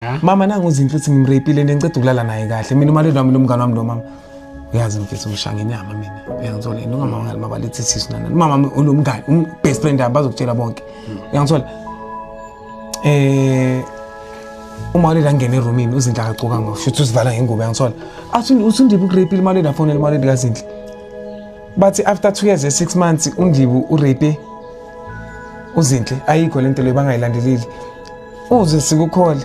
Mama nangu uZinhle uthi ngimrapile ngiceda ukulala naye kahle. Mina umaleli wami lo mngane wami lo mama. Uyazi mfethu ngishaya ngenyama mina. Uyangithola yini ungamama mabalethi sisu nana. Mama unomngane, best friend yami bazokutshela bonke. Uyangithola? Umaleli angena erumini uZinhle akagcokanga futhi usivala ngengubo uyangithola. Athi uSindibu ukurapile umaleli afonele umaleli kaZinhle. Bathi after 2 years and 6 months uNdibu urape uZinhle ayikho lento leyo bangayilandeleli. Uze sikukhole.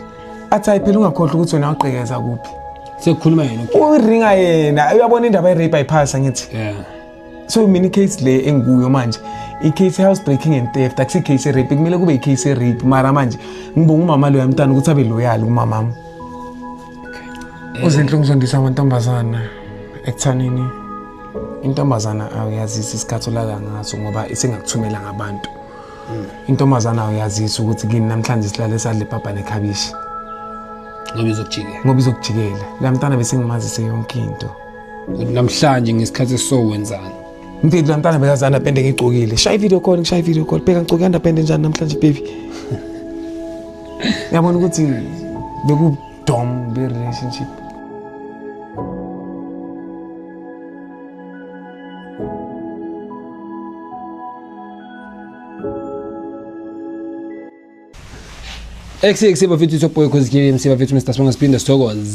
Athi hayi phela ungakhohlwa ukuthi wena waqhekeza kuphi. Sekukhuluma yena okay. Uringa yena uyabona indaba ye-rape ayiphasa ngithi. Yeah. So mina i-case le engikuyo manje i-case house breaking and theft akusi case ye-rape kumele kube i-case ye-rape mara manje ngibonga umama loya mntana ukuthi abe loyal kumamami. Okay. Uzinhle ngizondisa amantombazana ekuthanini intombazana awuyazisi isikhathi olala ngaso ngoba isingakuthumela ngabantu. Intombazana awuyazisi ukuthi kini namhlanje silale sadle ipapa nekhabishi. Ngoba izokujikela. Ngoba izokujikela. La mntana bese ngimazise yonke into. Namhlanje ngesikhathi esowenzani? Mfethu la mntana bekazi underpende ngigcokile. Shaya video call, ngishaya video call. Bheka ngigcoke underpende njani namhlanje baby. Uyabona ukuthi beku dom be relationship. XX bafethu top boy cause ke MC bafethu Mr Sibonga Siphinda sithokoze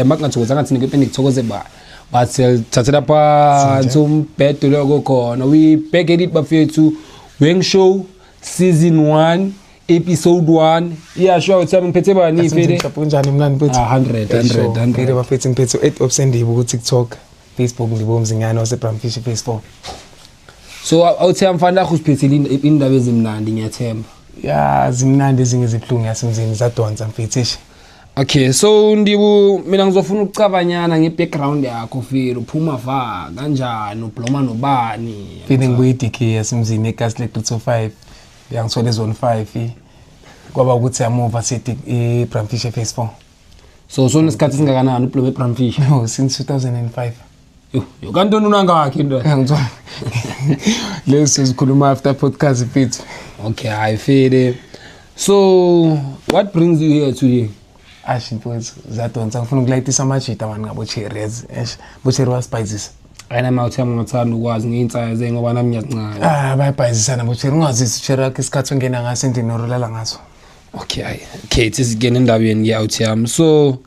makungathokoza ngathi nike ngithokoze ba but thathela phansi umbhedo lokho khona we back at it bafethu Weng Show season 1 episode 1 yeah sure uthi ngiphethe bani ifele kunjani mnani mfethu 100 100 100 bafethu ngiphethe 8 opsendibu ku TikTok Facebook ngibo Mzingane wase Bramfish Facebook. So awuthi amfana lakho usiphethele indaba ezimnandi ngiyathemba. Ya zimnandi ezinye izibuhlungu yasemzini zadonsa mfethu. Okay so Ndibu mina ngizofuna ukucabanyana ngebackground yakho feel uphuma va kanjani ubloma nobani. Feel ngibuye DK yasemzini eGasle 325 yangithola ezone 5 kwaba ukuthi yamuva sithi eBramfish phase 4. So sonesikhathi singakanani ubloma eBramfish? No since 2005. Yo kanti unangakhi into? Ngizwa. Leso sikhuluma after podcast mfethu. Okay, I feel it. So what brings you here today? Ashi mfethu zadonsa ngifuna ukulayitisa amajita mani ngabo cherries. Eish, bo cherry wasibhayizisa. Ayina mawuthi ngingathanda ukwazi ngeintsaya ze ngoba nami ngiyazincane. Ah bayabhayizisana bo cherry ungazisi cherry yakho isikhathi ungena ngaso endlini orolala ngaso. Okay, okay, sisigene endabeni ke out yami. So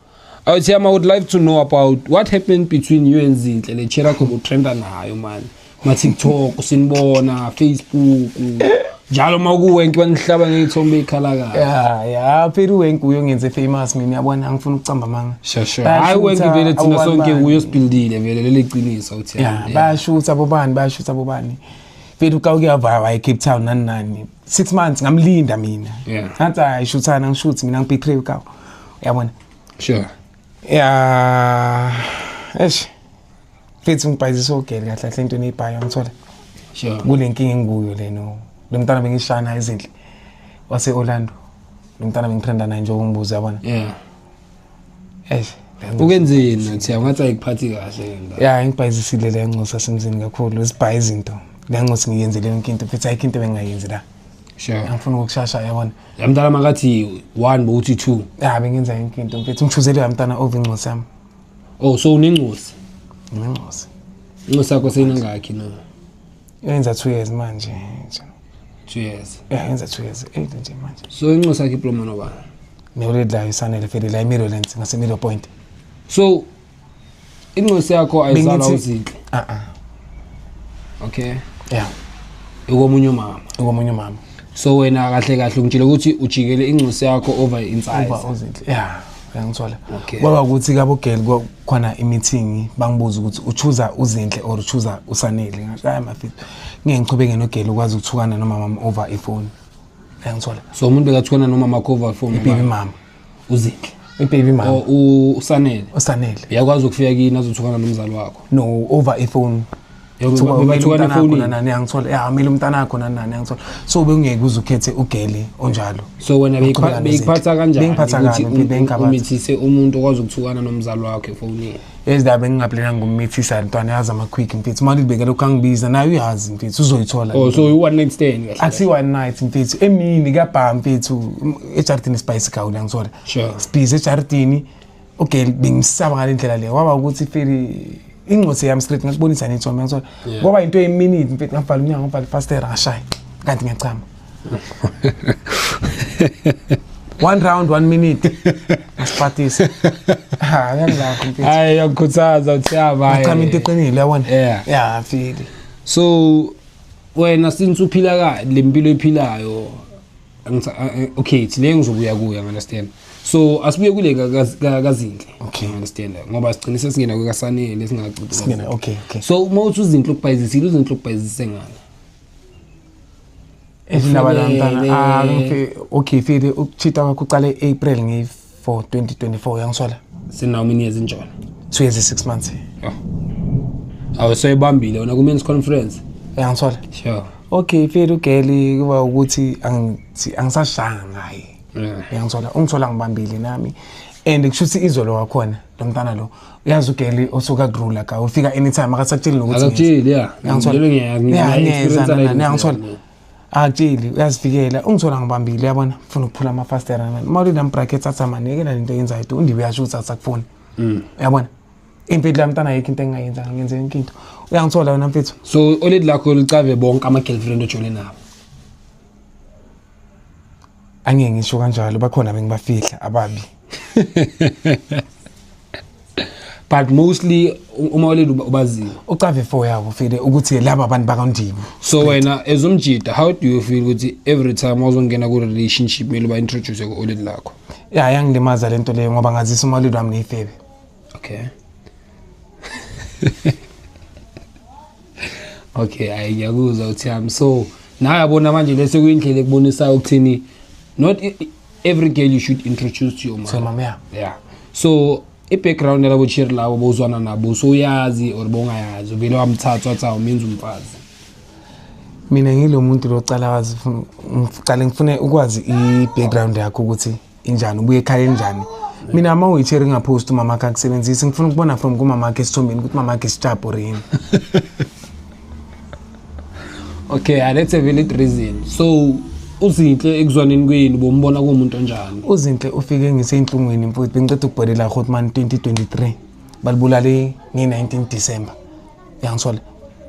out yami I would like to know about what happened between you and Zinhle le cherry yakho utrenda nayo man. Ma TikTok sinibona, Facebook njalo makuwenke banihlaba ngeyithombe ikhala kahle. Yeah, yeah, phela uwenke uyongenze famous mina yabona angifuni ukucamba manga. Sure sure. Hayi wenke vele thina sonke uyosibuildile vele leli qiniso uthi. Yeah, bayashutha abobani, bayashutha abobani. Phela ukawuke yavaya eCape Town nani nani. 6 months ngamlinda mina. Ngathi hayi shuthana ngishuthi mina ngibetray ukawu. Uyabona? Sure. Yeah. Eish. Mfethu ngibhayizisa ogele kahle kahle into eneyibhayo ngithola. Sure. Kule nkinga engikuyo le no. Lo mntana bengishana izinhle wase Orlando. Lo mntana bengitrenda naye nje ukungibuza yabona. Yeah. Eish. Ukenzeni uthi ngathi ayikuphathi kahle le ndaba. Yeah, ngibhayizisile le ncosa semzini kakhulu isibhaye izinto. Le ncosi ngiyenzele yonke into mfethu ayikho into bengayenzi la. Sure. Angifuni ukushasha yabona. La mntana makathi 1 bowuthi 2. Yeah, bengenza yonke into mfethu ngishuzele la mntana over incosi yami. Oh, so unencosi? Nginencosi. Incosi yakho seyinangakhi no? Yenza 2 years manje. 2 years. Yeah, yenza 2 years. 8 nje manje. So incosi yakho iploma noba? Newledlayo isanele fele la eMirolands ngase Miro Point. So incosi yakho ayizalwa uZinhle. Okay. Yeah. Ukomunye umama. Ukomunye umama. So wena kahle kahle ungitshela ukuthi ujikele incosi yakho over inside. Over uZinhle. Yeah. Ngiyangithola. Okay. Kwaba ukuthi kabogel khona i-meeting bangibuza ukuthi uchuza uZinhle or uchuza uSanele. Ngathi hayi mafethu. Ngeke ngichubeke nogel ukwazi ukuthukana nomama over ifone. Ngiyangithola. So umuntu bekathukana nomama over phone. Ibaby mama. uZinhle. Ibaby mama. Or uSanele. uSanele. Uyakwazi ukufika kini azothukana nomzali wakho. No, over ifone. Bebathukana efonini. Nani angithola, ya amele umntana wakho nani nani angithola. So bengeke uze ukhethe ugeli onjalo. So wena beyikuphatha kanjani Bengiphatha ukuthi kabi, bengikhabatha. umithise umuntu okwazi ukuthukana nomzali wakho efonini? Ezindaba engingaplananga ngumithisa ntwana, yazi ama-quick mfethu. Uma libeke lokhu angibiza naye uyazi mfethu uzoyithola. Oh, so i-one night stand kahle. Akusi one night mfethu, emini kuyabhama mfethu, ejardini spice gawula ngithola. Sure. Sibhizi ejardini, okay bengisaba ngale ndlela leyo. Kwaba ukuthi feli ingcosi yami straight ngakubonisa nethombe ngithola. Yeah. Kwaba into eyiminute mfethu, ngavala umnyango, ngavala ifastera ngashaya. Kanti ngiyachama. One round, 1 minute. Ngasiphathisa. Ha, uyangilapha mfethu. Hayi, uyakukhuthaza uthiyaba. Ngachama into eqinile uyabona. Yeah. Yeah, fili. So wena since uphila ka le mpilo ephilayo, okay, thile ngizobuya kuyo, understand. So asibuye kule kaZinhle. Okay. Understand, ngoba sigcine sesingena kwekaSanele singacidi. Singena, okay, okay. So uma uthi uZinhle ukubhayizisile, uZinhle ukubhayizise ngani? Indaba la mntana, ah Ufanele. okay fili ukuchitha kwakho uqale April nge-4 2024 yangisola. Sinawo many years injalo? 2 years 6 months. Oh. Awu soyibambile wena ku-men's conference. Yangisola. Sure. Okay fili ugeli kuba ukuthi angisashanga ngaye. Yeah. Uyangithola, ungithola ngibambile nami. And kusho ukuthi izolo wakhona lo mntana lo uyazi ugeli osuka kurula ka ufika anytime akasakutsheli nokuthi Akakutsheli, yeah. Uyangithola? Ngiyelo ngiyazi, Yeah, ngiya-experience ngiyeza, like nani, uyangithola? yeah. Akutsheli, uyazifikela, ungithola ngibambile uyabona, ufuna ukuphula amafastera nani. Uma ulina brackets athi amaneke la lento yenzayo into undibe uyasho ukuthi asakufuni. Uyabona? Impilo la mntana ayikho into engingayenza, ngenze yonke into. Uyangithola wena mfethu? So oledi lakho licave bonke ama-girlfriend ojole nabo? Angeke ngisho kanjalo, bakhona bengibafihla ababi. But mostly uma oledi ubazile. Ucave 4 yabo file ukuthi laba abantu bakaNdibu. So wena as umjida, how do you feel ukuthi every time awuzongena ku relationship kumele ba introduce ku oledi lakho? Ya, yangilimaza lento leyo ngoba ngazisa umaludi wami nefebe. Okay. Okay, ayi ngiyakuzwa uthi yami. So nawe yabona manje lese kuyindlela ekubonisayo ukuthini not every girl you should introduce to your mom. So mama ya. Yeah. So i-background yalabo cherry labo bozwana nabo, so uyazi or bongayazi, uvele wamthatha wathi awumenza umfazi. Mina ngilo muntu locala wazi ngicale ngifune ukwazi i-background yakho ukuthi injani, ubuye ekhaya enjani. Mina uma uyi-cherry ngapost umama akhe akusebenzisi, ngifuna ukubona from kumama akhe esithombeni ukuthi mama akhe isijabhu or yini. Okay, that's a valid reason. So uZinhle ekuzwaneni kwenu bombona kuwumuntu onjani? UZinhle ufike ngiseyinhlungwini mfowethu, bengiceda ukubhodela Hotman 2023. Balibulale nge-19 December. Uyangithola?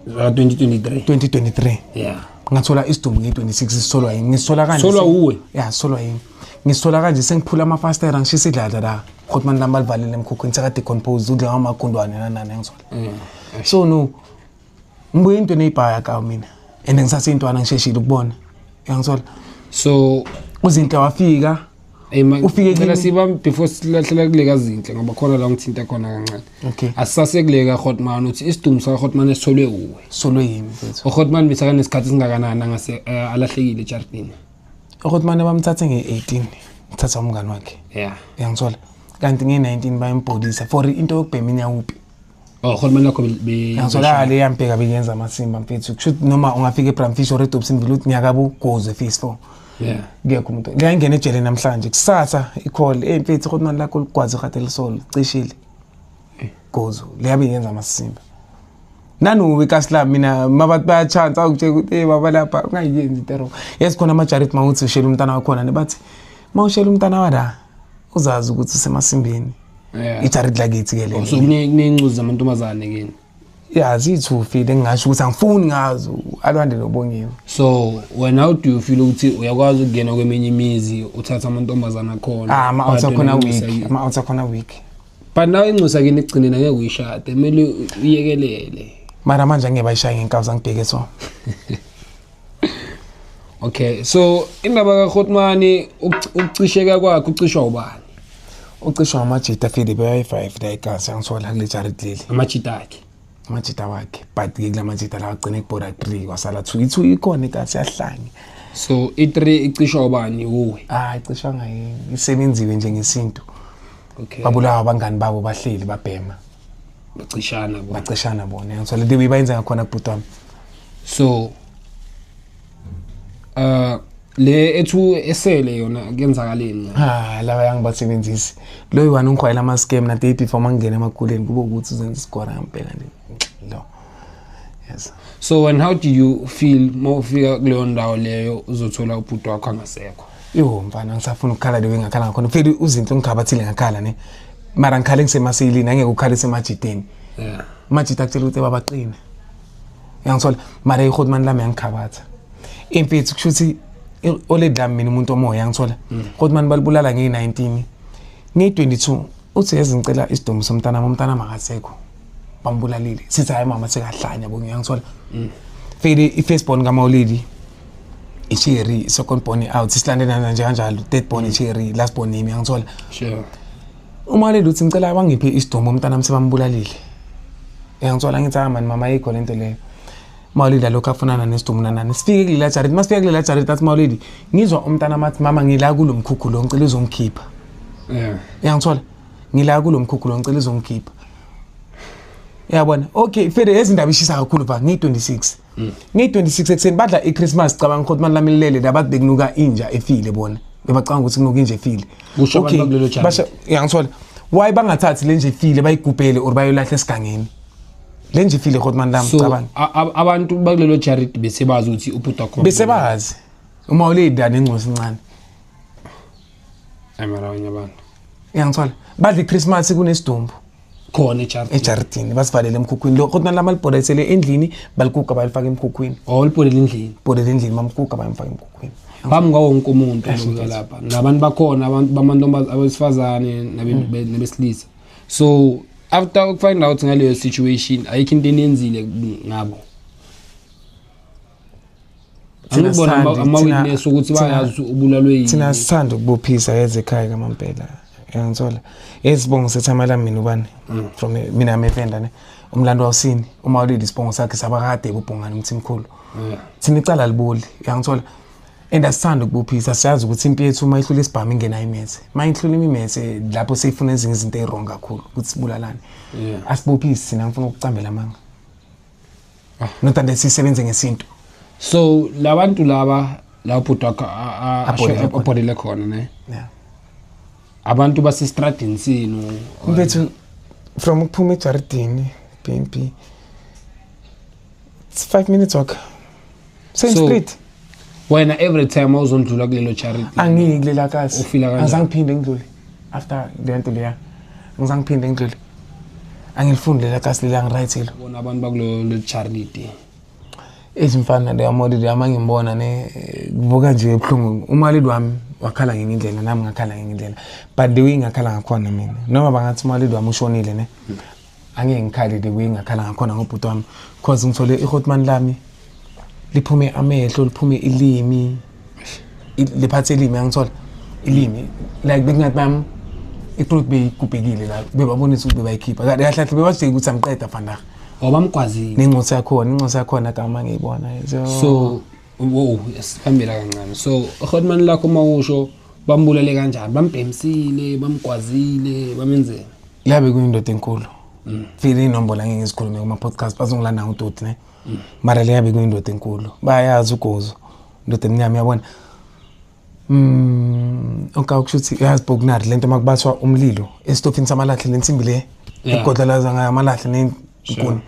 2023. 2023. Yeah. Ngathola isidumbu nge-26 sitholwa yimi. Ngisithola kanje. Sitholwa uwe? Yeah, sitholwa yimi. Ngisithola kanje sengiphula amafastera ngishisa idladla la. Hotman lami balivalele emkhukhwini seka-decompose udle ngamagundwane nanani uyangithola. So no ngibuye into eneyibhaya ka mina. And ngisaseyintwana ngisheshile ukubona. Uyangithola? So uZinhle wafika. Ufike ngicela kimi. siba before silahlela kule kaZinhle ngoba khona la ngithinta khona kancane. Okay. Asisase kule ka Hotman uthi isidumbu saka Hotman esitholwe uwe. Solwe yimi mfethu. uHotman bese kanesikhathi singakanani angase alahlekile ejardini. uHotman bamthathe nge-18, uthatha umngani wakhe. Yeah. Uyangithola? Kanti nge-19 bayambhodisa for into yokubhema inyawupi. Oh, Hotman lakho Uyangithola le yambheka beyenza amasimba mfethu. Kusho ukuthi noma ungafika eBramfish or eDobsonville uthi ngiyakabugoze phase 4. Yeah. Kuyekho umuntu. Ngiyangena ejele namhlanje kusasa i-call, hey mfethu Hotman lakho ligwazi kade lisolo cishile. Gozo liyabe yenza amasimba. Nanuwe kasla mina mabathi bayachance awukutshela ukuthi hey baba lapha ungayenzi into wrong. Yes khona ama-charity mawuthi ushela umntana wakhona nebathi mawushela umntana wala uzazi ukuthi usemasimbeni. Yeah. I-charity lakithi ke lelo. So kuneyincuzi zamantombazane kini. Yeah, zithu file ngingasho ukuthi angifuni ngazo alwande nobongiwe. So wena how do you feel ukuthi uyakwazi ukungena kweminye imizi uthatha amantombazana akhona? Ah, ama-out But akhona wena week, inxusa ama-out akhona week. But nawe inxusa kini ekugcineni angeke uyishade, kumele uyekelele. Mara manje angeke bayishaye ngenkawu zangibheke so. Okay, so indaba kaHotman ukucisheka kwakhe ucishwa ubani? Ucishwa amajita file bayi-5 la ekhasi angithola kule charity leli. Amajita akhe. Amajita wakhe, but ke kula majita lawa agcine kubhoda 3 kwasala 2. I-2 ikhona ikasi yahlanye. So i-3 icishwa ubani uwe? Ah, icishwa ngayini. Isebenziwe nje ngesintu. Okay. Babulawa abangani babo bahleli babhema. Bacishana bona. Bacishana bona, uyangithola, the way bayenza ngakhona kubhuti wami. So le ethu esele yona kuyenzakaleni? Ah, laba yangibasebenzisi lo yi-one ungihwayela ama-scam na day before mangingena emakuleni, kube ukuthi uzenza isigora ngempela nje lo, yes. So and how do you feel uma ufika kuleyo ndawo leyo, uzothola ubhuti wakho angasekho? Yo mfana, ngisafuna ukukhala leyo engakhala ngakhona. Phela uzinto ngikhabathile, ngakhala ne, mara ngikhale ngisemaselini, angeke ukhale semajideni. Amajida akutshela ukuthi babaqine, uyangithola, mara ihotman lami yangikhabatha imfethu, kusho ukuthi oledi lami mina umuntu omoya, uyangithola. Hotman balibulala ngeyi-19, ngeyi-22 uthi yazi ngicela isidumbu somntanami, umntanami akasekho, bambulalile. Sithi hayi mama, sekahlanya bo, uyangithola. Fele i-first born kamawulidi i-cherry, second born out, silandelana nje kanjalo, third born i-cherry, last born yimi, uyangithola. Umaleli uthi ngicela bangiphe isidumbu, umntanami sebambulalile, uyangithola. Ngithi hayi mani mama, ayikho lento leyo. Mawulidi alokhu afunana nesidumbu nanani. Sifike kulela jaridi, masifika kulela jaridi, athi mawulidi ngizwa umntanami athi mama ngila kulo mkhukhu lo, ngicela uzongikhipha. Uyangithola, ngila kulo mkhukhu lo, ngicela uzongikhipha, uyabona. Okay, fere ezindaba ishisa kakhulu ba ngiyi-26, ngiyi-26 ekuseni badla i-Christmas. Cabanga ukuthi mani lami lilele la, bathi bekunuka inja efile, bona bebacabanga ukuthi kunuka inja efile. Kusho abantu bakulelo jaridi. Uyangithola, why bangathathi le nje efile bayigubhele or bayolahla esigangeni le nje ifile, hotman lami? So cabanga. Abantu bakulelo jaridi bese bazi ukuthi ubhuti wakho Bese bazi uma uledi nengcosi incane. Hayi mara abanye abantu. Uyangithola, badla i-Christmas kunesidumbu khona ejaridini. Ejaridini, basivalele emkhukhwini lo hotman lami, alibhodayisele endlini, baliguga balifaka emkhukhwini. Oh, libhodele endlini. Bhodele endlini, bamguga bayamfaka emkhukhwini. Phambi kwawo wonke umuntu obuka lapha, nabantu bakhona, abantu bamantombazane, abesifazane nabesilisa. So after ukufind out ngaleyo situation, ayikho into eniyenzile ngabo? Thina Angibona ama-witness ukuthi bayazi ubulalwe yini. Thina sithanda ukubophisa yeze ekhaya kamampela, uyangithola. Isibongo sethama lami mina ubani from mina amevenda ne umlando wawusini uma ulile isibongo sakhe sabakade kubhongana umthimkhulu. Thina icala liboli, uyangithola, and asithanda ukubophisa. Siyazi ukuthi impi yethu uma ihlula isibhamu ingena imethe, uma ihlula imimethe lapho seyifuna ezinye izinto ey'wrong kakhulu ukuthi sibulalane. Asibophisi thina, ngifuna ukucambela amanga, not that sisebenze ngesintu. So labantu laba la ubhuti wakho Abhodele khona. abhodele khona ne, Yeah. abantu basestradini senu? Mfethu, from ukuphuma ejaridini BNP, it's 5 minutes walk, same street. Wena every time awuzondlula kulelo jaridi? Angiyi kulela kasi. Ufila kanjani? Angizange ngiphinde ngidlule after le nto leya, angizange ngiphinde ngidlule, angilifundi lela kasi lela, ngirayithile. Bona abantu bakulelo jaridi? Ezimfana leya malidi ama ngimbona ne, kuvuka nje ebuhlungu. Umalidi wami wakhala ngenye indlela, nami ngakhala ngenye indlela, but the way ngakhala ngakhona mina, noma bangathi umalidi wami ushonile ne, angeke ngikhale the way ngakhala ngakhona ngobhuti wami, cause ngithole ihotman lami liphume amehlo, liphume ilimi, liphathe ilimi, angithola ilimi like bekungathi bami iqulu beyigubhekile la, bebabonisa ukuthi bebayikhipha kahle kahle, bebajike ukuthi amqeda vandag. Wabamgwazile. Nencosi yakhona, incosi yakhona gama ngiyibona. So wow, siphambila kancane. So uhotman lakho mawusho bambulale kanjani? Bambhemsile, bamgwazile, bamenzeni? Labe kuyindoda enkulu vele, inombolo angeke ngizikhulume kuma-podcast, bazongilanda ngudoti ne, mara leyabe kuyindoda enkulu, bayazi ugozo, indoda emnyama, yabona. Okay, kusho ukuthi yazi bhokunari lento makubaswa umlilo esitofini samalahle, lensimbi le egodlalaza ngayo amalahle nenkuni,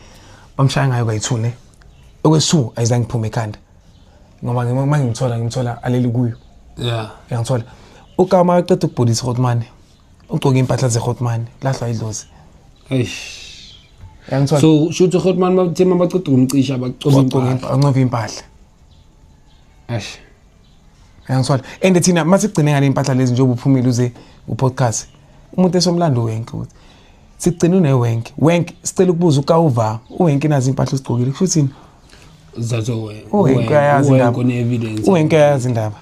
bamshaya ngayo kayi-two ne, okwesi-two ayizange iphume ekhanda ngoba uma ngimthola, ngimthola aleli kuyo. Uyangithola, ukama aqeda ukubholisa ihotmane, ugcoke iy'mpahla zehotmane, lahlwa idlozi. Eish. Uyangithola. So shuthi uhotman bathe mabaceda ukumcisha bacoba impahla. Wancova impahla. Eish. Uyangithola, and thina masigcine ngale mpahla lezi, njengoba uphumile uze upodcast, umuntu esomlando wenke ukuthi sigcine unewenke wenke, sicela ukubuza ukawuva uwenke nazi impahla usigcokile, kusho uthini? Zazo wena. Uwenke uyayazi indaba. Une-evidence. Uwenke uyayazi indaba.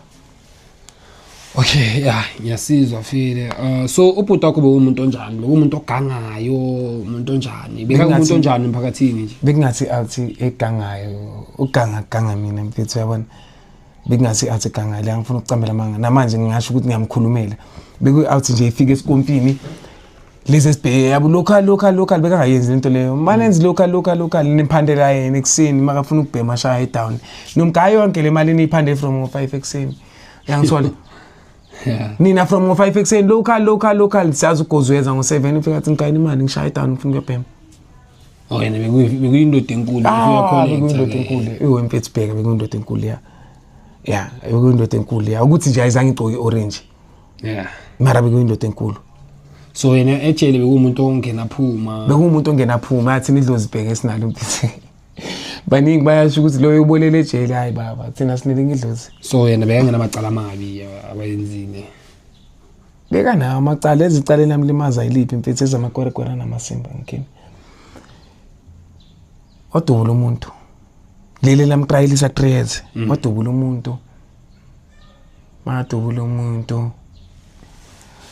Okay, yeah, ngiyasizwa file. So ubhuti wakho bewumuntu onjani? Bewumuntu ogangayo, umuntu onjani? Beka umuntu onjani emphakathini nje? Bekungathi athi egangayo, uganga ganga mina mfethu, uyabona, bekungathi athi egangayo la, ngifuna ukucambela amanga namanje ngingasho ukuthi ngiyamkhulumela, bekuyi-out nje ifike esikompini. Lezi esibheke yabo local local local, bekangayenzi lento leyo. Malenzi local local local, nimphandela yena ekuseni makafuna ukubhema, ashaya i-down nomgaya yonke le mali niyiphande from ngo-5 ekuseni, uyangithola? Nina from ngo-5 ekuseni, local local local, siyazi ugozi uyeza ngo-7, ufika athi ngigayini imali, ngishaya i-down, ngifuna ukuyobhema. Oh, yena bekuyindoda enkulu. Ah, bekuyindoda enkulu. Iwe mfethu, bheka, bekuyindoda enkulu ya, bekuyindoda enkulu ya, ukuthi nje ayizange igcoke i-orange. Mara bekuyindoda enkulu. So yena ejele bekuwumuntu ongena phuma? Bekuwumuntu ongenaphuma, athi idlozi bheke esinalo mfethu. Baningi bayasho ukuthi loyo ubolele ejele. Hayi baba, thina sinelinye idlozi. So yena bekangenamacala amabi abayenzile? Bekanawo amacala. Ezicaleni amlimaza yiliphi mfethu? Ezamakwerekwere namasimba ngikini, wadubula umuntu, leli lamtrayelisa 3 years. Wadubula umuntu, madubula umuntu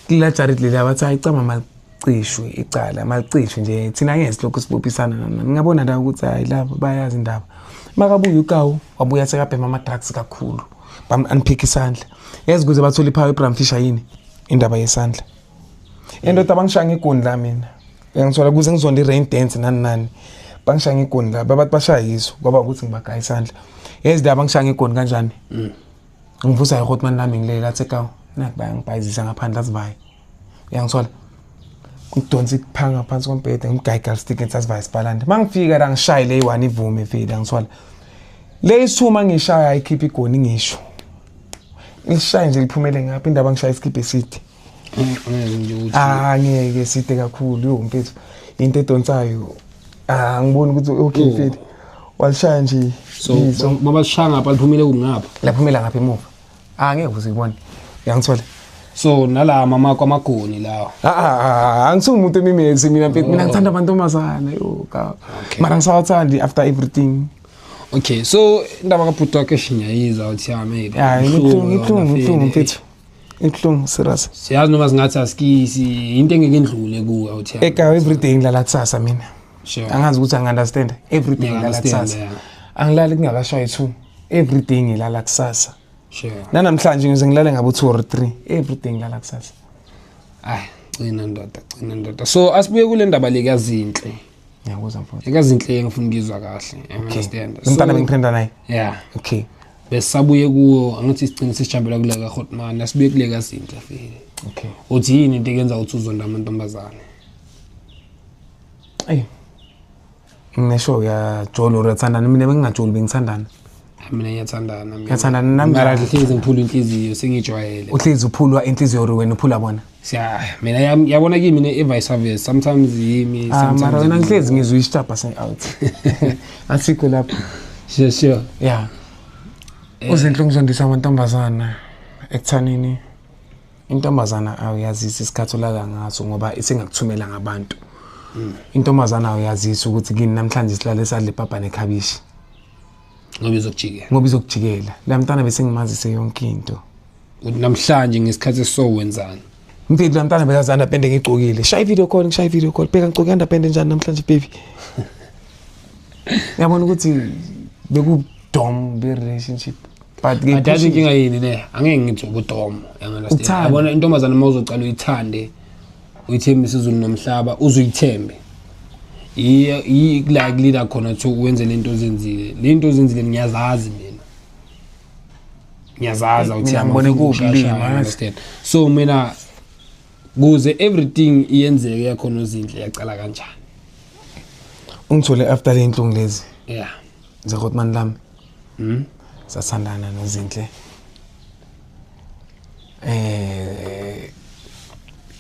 kulela jaridi leli, abathi hayi cama malicishwe icala, malicishwe nje, thina ngeke silokhu sibophisana nani. Ngingabona la ukuthi hayi, laba bayazi indaba. Makabuya ukawu, wabuya sekabhema ama-drugs kakhulu, bam-unpick isandla. Yazi ukuze bathole iphawu eBram Fischer, yini indaba yesandla? Endoda, bangishaya ngegoni la mina, uyangithola? Kuze ngizonde i-rain dance nani nani, bangishaya ngegoni la, babathi bashaya yiso, kwaba ukuthi ngibagaya isandla. Yazi la bangishaya ngegoni kanjani? Ngivusa ihotman lami, ngilele, athi ekawu naku bayangibhayizisa ngaphandle, asivaye, uyangithola? Ngidonsa iphanga phansi kombhede, ngimgayiga stick, ngithi asivaye sibhalande. Uma ngifika la ngishaye le yi-one, ivume vele, uyangithola? Le isuma ngishaya ayikhiphe igoni, ngisho ngishaye nje liphumele ngapha. Indaba ngishaya isikibha eside. Angeke nje ukuthi Ah, ngeke, side kakhulu yo mfethu, into edonsayo. Ah, ngiboni ukuthi okay. Oh. Mfethu, walishaya nje. So iso. mabashaya ngapha, liphumile kungapha? Laphumela ngapha emuva. Ah, ngeke uze ubone, uyangithola? So nala mama kwamagoni lawa? Ah, ah, ah, angisumuntu emimesi mina mfethu, mina ngithanda amantombazana yo ka. Mara ngisawathandi after everything. Okay, so indaba kabhuti wakho eshinyayiza uthi yami. Ya, ibuhlungu, ibuhlungu, ibuhlungu mfethu, ibuhlungu serious. Siyazi noma singathi asikisi, into engeke indlule kuwe uthi yami. Eka, everyday ngilala kusasa mina. Angazi ukuthi angi-understand, everyday ngilala Ngiya-understand, kusasa. yeah. Angilali kungakashayi 2, everyday ngilala kusasa. Nanamhlanje ngize ngilale ngabo 2 or 3, everyday ngilala kusasa. Ayi, cina ndoda, cina ndoda. So asibuye kule ndaba le kaZinhle. Ngiyakuzwa mfowethu. Ekazinhle ngifuna ukuyizwa kahle, you understand? Lo mntana bengitrenda naye? Yeah. Okay. Besisabuye kuwo, angithi sigcine sisijambela kule kaHotman, asibuye kule kaZinhle fike. Okay. Uthi yini into ekenza ukuthi uzonda amantombazane? Eyi, nginesho uyajolo or uyathandana? Mina bengingajoli, bengithandana. Mina ngiyathandana mina. Ngiyathandana nami. Mara ngihlezi ngiphula inhliziyo, sengijwayele. Uhlezi uphulwa inhliziyo or wena uphula bona? Siya mina yabona kimi ne vice versa, sometimes yimi, Ah, sometimes mara wena yimi. ngihlezi ngizwe isitshapha se-out, asikho lapho. Sure. Ya, uZinhle ngizondisa amantombazana ekuthanini intombazana awuyazisi isikhathi olala ngaso, ngoba isingakuthumela ngabantu. Intombazana awuyazisi ukuthi kini namhlanje silale sadla ipapa nekhabishi. Ngoba izokujikela. Ngoba izokujikela. La mntana bese ngimazise yonke into. Ukuthi namhlanje ngesikhathi esowenzani? Mfethu, la mntana bekazi underpant ngigcokile. Shaya i-video call, ngishaya i-video call, bheka ngigcoke underpant njani namhlanje baby. Uyabona ukuthi bekudom be-relationship, but ke But yazi inkinga yini ne? Angeke ngithi ubudom. Understand? Ukuthanda. Yabona intombazana, uma uzocala uyithande, uyithembise izulu nomhlaba, uzuyithembe. Yi la kulida khona to wenze lento ozenzile. Lento ozenzile ngiyazazi mina. Ngiyazazi awuthi Mina ngibone kuwubulima, yazi. Understand? So mina kuze everything iyenzeke yakhona uZinhle yacala kanjani? Ungithole after le nhlungu lezi zeHotman lami. Sathandana noZinhle,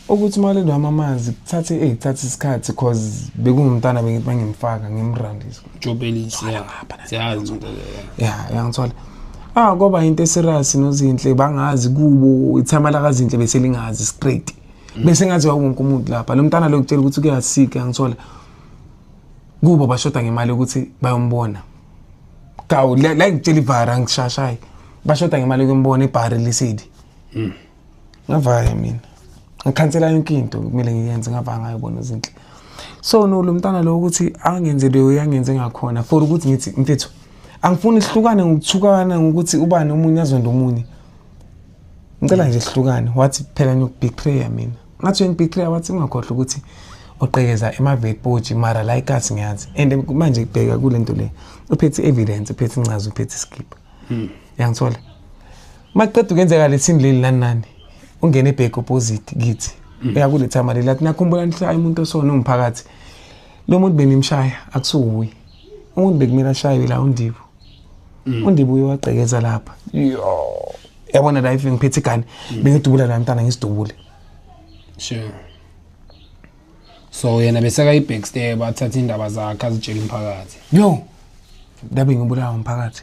ukuthi umaleli wami amanzi kuthathe kuthathe isikhathi, cause bekungumntana bengithi mangimfaka ngimrandise. Jobelisi, yeah. Ngapha. Siyazi into leyo. Ya, uyangithola? Ah, kwaba into eserious noZinhle, bangazi kubo, ithama lakaZinhle bese lingazi straight, bese ngazi wonke umuntu lapha lo mntana lo kutshela ukuthi kuyasika, uyangithola? Kubo bashoda ngemali ukuthi bayombona gawu la la ngitshela ivara ngishashayi, bashoda ngemali yokumbona ibhari lisidi. Ngavaya mina, ngikhansela yonke into kumele ngiyenze, ngavaya ngayibona uZinhle. So no, lo mntana lo ukuthi angenze leyo yangenze ngakhona for ukuthi ngithi mfethu angifuni sihlukane ngokuthukana, ngokuthi ubani omunye azonda omunye, ngicela nje sihlukane. Wathi phela ngiyokubig prayer mina. Ngathi uyangi-betray, wathi ungakhohlwa ukuthi uqhekeza ema-vetpochi, mara la ikasi ngiyazi. And manje bheka kule nto le, uphethe i-evidence, uphethe incazo, uphethe iskipha. Uyangithola? Makuqeda ukwenzeka lethini leli nani nani, ungene ebhek opposite kithi, uya kule thama leli, athi nakhumbula nihlaya umuntu osona umphakathi lo muntu benimshaya, akusuwuye umuntu bekumele ashaywe la, uNdibu. UNdibu uye wagqekeza lapha. Yo, yabona la, if ngiphethe igane bengidubula la mntana, ngisidubule. Sure, so yena besekayi-backstab, athathe indaba zakhe azitshele umphakathi. Yo, ndabe ngibulawa umphakathi.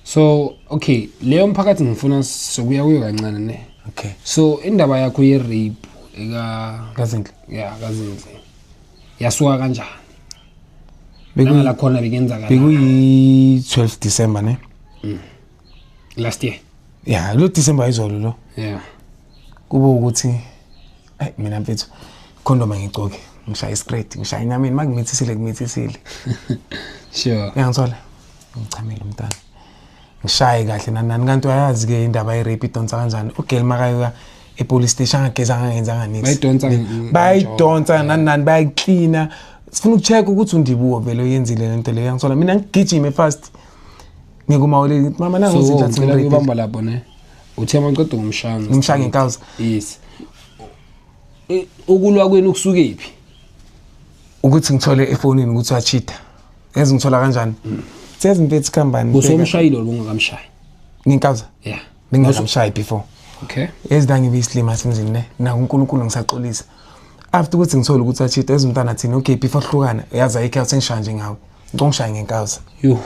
So okay, leyo mphakathi ngifuna sokuya kuyo kancane, ne? Okay. So indaba yakho ye-rape eka KaZinhle. Ya, kaZinhle, yasuka kanjani? Bekuyi la khona bekenzakala? Bekuyi-12 December, ne? Last year? Ya, lo December, izolo lo. Kube ukuthi ayi, mina mfethu, condom angigcoki, ngishaya straight, ngishaya enyameni, makumithisile kumithisile. Uyangithola? Ngichamile umntana, ngishaye kahle nani nani, kanti uyayazi-ke indaba ye-rape idonsa kanjani. Ugeli makayeka e-police station angagezanga, angenzanga nix. Bayidonsa. Bayidonsa nani nani, bayayiklina, sifuna uku-check ukuthi uNdibuwo vele uyenzile lento leyo. Uyangithola? Mina ngigijime fast ngikumawoleli, mama. So nangu. ngicela ukubamba lapho, ne? Uthe maqeda ngumshaya? Ngimshaya ngenkawuza. Yes. Ukulwa kwenu kusukephi? Ukuthi ngithole efonini ukuthi wachita. Yazi ngithola kanjani? Siyazi mfethu, khambani. Usomshayile or bungakamshayi? Nginkawuza. Yeah. Bengingakamshayi before. Yazi la, ngibe isilima semzini, ne? Naku uNkulunkulu ngisaxolisa. After ukuthi ngithole ukuthi wachita, yazi umntana thina, okay, before hlukana, yazi ayikho, sengishaya nje ngawe, ngicela ungishaya ngenkawuza. Yo,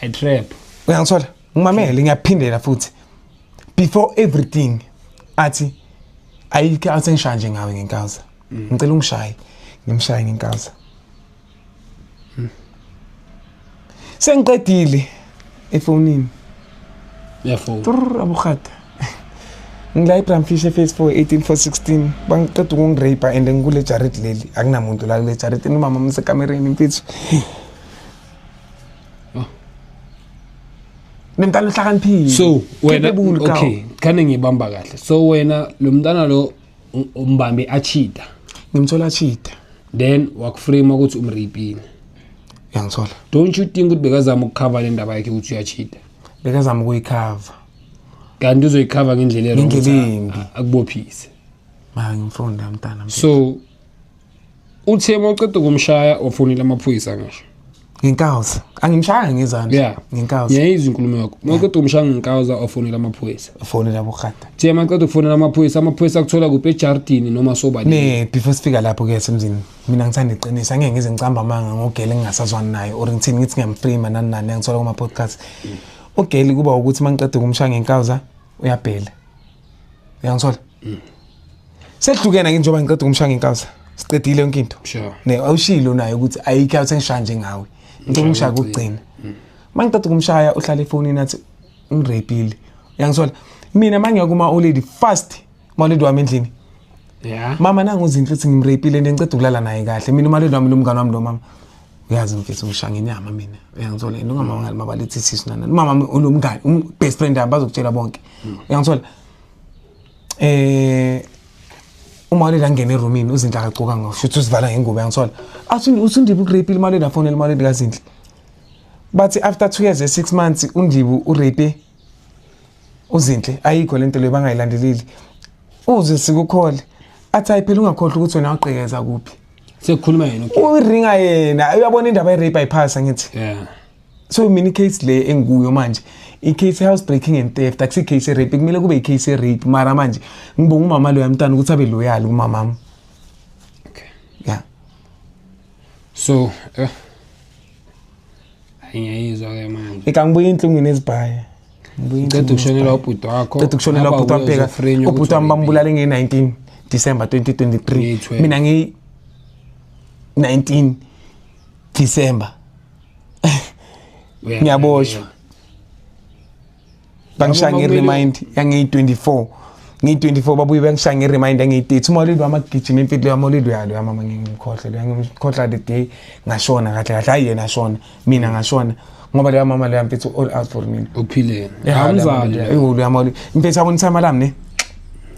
i trap. Uyangithola? Ngimamele, ngiyaphindela futhi, before everything athi ayikho, athi ngishaya nje ngawe ngenkawuza, ngicela ungishaye. Ngimshaye ngenkawuza, sengiqedile efonini. Uyafona. Trrr, abuhata, ngila iBramfish e-phase 4 18416, bangiqeda ukungirape and ngikule jaret leli, akunamuntu la kule jaret, umama msekamereni mfethu. Oh. Nemntana ohlakaniphile. So wena Capable ka. Okay, khane ngibamba kahle, so wena lo mntana lo umbambe achita? Ngimthola cheat. Then wakuframe ukuthi umrapile. Uyangithola? Don't you think ukuthi bekazama ukukhava le ndaba yakhe ukuthi uyachita? Bekazama ukuyikhava. Kanti uzoyikhava ngendlela e-wrong. Ngendlela ukuthi embi. Akubophise. Ma ngimfunda mntana mfethu. So uthe uma uceda ukumshaya wafonela amaphoyisa, ngisho? Ngenkawuza, angimshayanga ngezandla. Ngenkawuza. Ngiyayizwa inkulumo yakho. Uma uceda ukumshaya ngenkawuza wafonela amaphoyisa. Fonela bohata. Uthe uma uceda ukufonela amaphoyisa, amaphoyisa akuthola kuphi, ejardini noma sobalini? Ne, before sifika lapho ke semzini, mina ngithanda iqiniso, angeke ngize ngicamba amanga ngogele engingasazwani naye or ngithini, ngithi ngiyamframe nani nani. Ngithola kuma podcast ugeli kuba ukuthi mangiqeda ukumshaya ngenkawuza uyabhela. Uyangithola? Sehlukene ke, njengoba ngiqeda ukumshaya ngenkawuza, siqedile yonke into. Ne awushilo naye ukuthi ayikho, athi ngishaya njengawe, ngicela umshaya kokugcina. Mangiqeda ukumshaya uhlala efonini athi ngirepile. Uyangithola? Mina mangiya kuma olady fast, malady wami endlini, mama, nangu uZinhle uthi ngimrapile, ngiceda ukulala naye kahle mina. Umaledi wami lo, mngane wami lo, mama, uyazi mfethu, ngishaya ngenyama mina. Uyangithola? And ungamama mabalethi isisu nana umama unomngane, best friend yami, bazokutshela bonke. Uyangithola? Umaledi angena erumini, uZinhle akagcoka, ngisho usivala ngengubo. Uyangithola? Athi usuNdibu ukurapile. Umaledi afonele umaledi kaZinhle, bathi after 2 years 6 months uNdibu urape uZinhle. Ayikho lento leyo, bangayilandeleli, uze sikukhole, athi hayi phela ungakhohlwa ukuthi wena waqhekeza kuphi. Sekukhuluma yena, okay. Uringa yena, uyabona indaba ye-rape ayiphasa, ngithi. So mina i-case le engikuyo manje, i-case house breaking and theft, akusi case ye-rape, kumele kube i-case ye-rape, mara manje ngibonga umama loya mntana ukuthi abe loyal kumamami. Yeah. So ngiyayizwa ke manje. Eka ngibuye inhlungwini ezibhaya. Ngibuye. Uceda ukushonelwa ubhuti wakho. Qeda ukushonelwa ubhuti wami, bheka, ubhuti wami bambulale nge-19 December 2023. Ngiyi-12. Mina ngiyi-19 December ngiyaboshwa, bangishaya nge-remind yangeyi-24, ngiyi-24 babuye bangishaya nge-remind yangeyi-30. Umalidi wami agijima impilo yamalidi uyalo yamama, ngimkhohle loya, ngimkhohla the day ngashona kahle kahle. Hayi, yena ashona, mina ngashona, ngoba leyo mama leyo mfethu all out for mina. Uphileni. Ya, Amzali. leyo mama, mfethu, yabona ithama lami ne.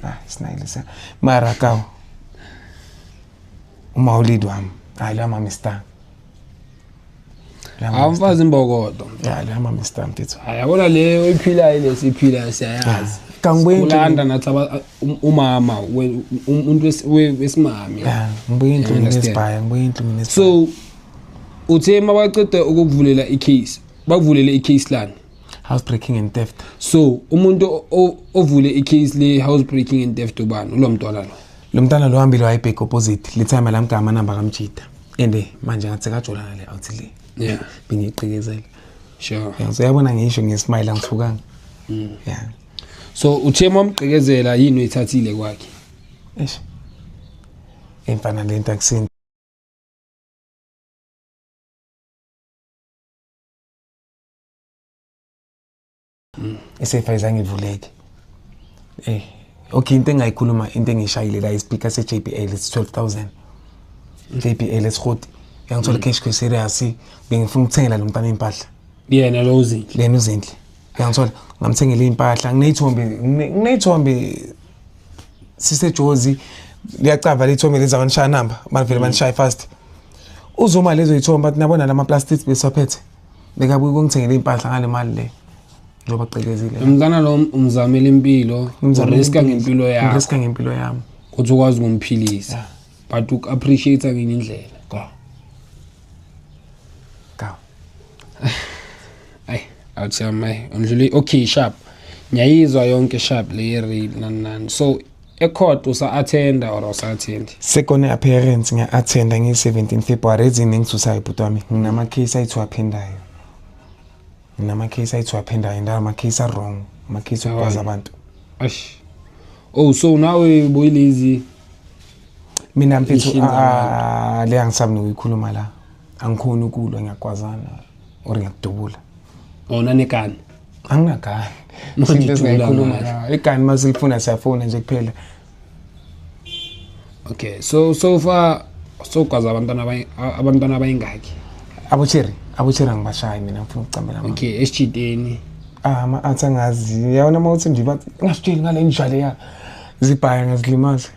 Ah, sinayile sa mara kaw umawulidi wami, hayi la mama star. Hawu mfazi imbokodo. Ya la mama star mfethu. Hayi yabona le oyiphilayo lesiphilayo siyayazi. Kangibuye Kulanda nathi umama umuntu wesimame. Ya, ngibuye endlini nesibhaya, ngibuye endlini nesibhaya. So uthe mabaqeda ukukuvulela icase, bakuvulele icase lani? House breaking and theft. So umuntu ovule icase le house breaking and theft ubani? Ulo mntwana lo. Lo mntwana lo hambile wayibheka opposite. Le time lamgama namba kamjita. Ende manje ngathi sekajolana le out le. Yeah. Bengiyiqikezela. Sure. Yeah, so yabona ngisho ngesmile angithukanga. Yeah. So uthe mamgqikezela yini oyithathile kwakhe? Eish. Imfana le nto akusini. Isefa izange ivuleke. Okay, into engayikhuluma into engishayile la ispeaker se-JBL it's 12,000. JBL esikhoti. Uyangithola cash ke serious bengifuna ukuthengela lo mntana impahla. Yena lo uZinhle. Lena uZinhle. Uyangithola ngamthengela impahla ngineyithombe siseJozi liyacava lethombe lezi abanishaya number bavele banishaya fast. Uzuma lezo yithombe bathi nabona lama plastics besaphethe. Bekabuye ukungithengela impahla ngale mali le. Njengoba gqikezile. Umntana lo umzamela impilo, uriska ngempilo yakho. Uriska ngempilo yami. Ukuthi ukwazi ukumphilisa. But uku-appreciate ngenye indlela. Go. Ay, awuthi amayi. Undlule okay sharp. Ngiyayizwa yonke sharp le rape nani. So ecourt usa-attenda or usa-attend? Second appearance ngiya-attenda ngiyi-17 February eziningi ngisusayo bhuti wami. Nginama-case ayi-2 aphendayo. Nginama-case ayi-2 aphendayo, ndawo ama-case a-wrong, ama-case okugwaza abantu. Eish. Oh, so nawe boyilezi mina mfethu le angisabi nokuyikhuluma la. Angikhoni ukulwa, ngiyagwazana or ngiyakudubula. Oh, nanekani? Anginagani. Izinto ezingayikhuluma la. Igani masilifuna siyafona nje kuphela. Okay, so far sogwaza abantwana abayingaki? Abocheri angibashayi mina ngifuna ukucambela mama. Okay, esijideni. Ah, ama-athi angazi. Yabona uma uthi nje bathi ngasitsheli ngale njalo ya. Zibhaya ngazilimaza.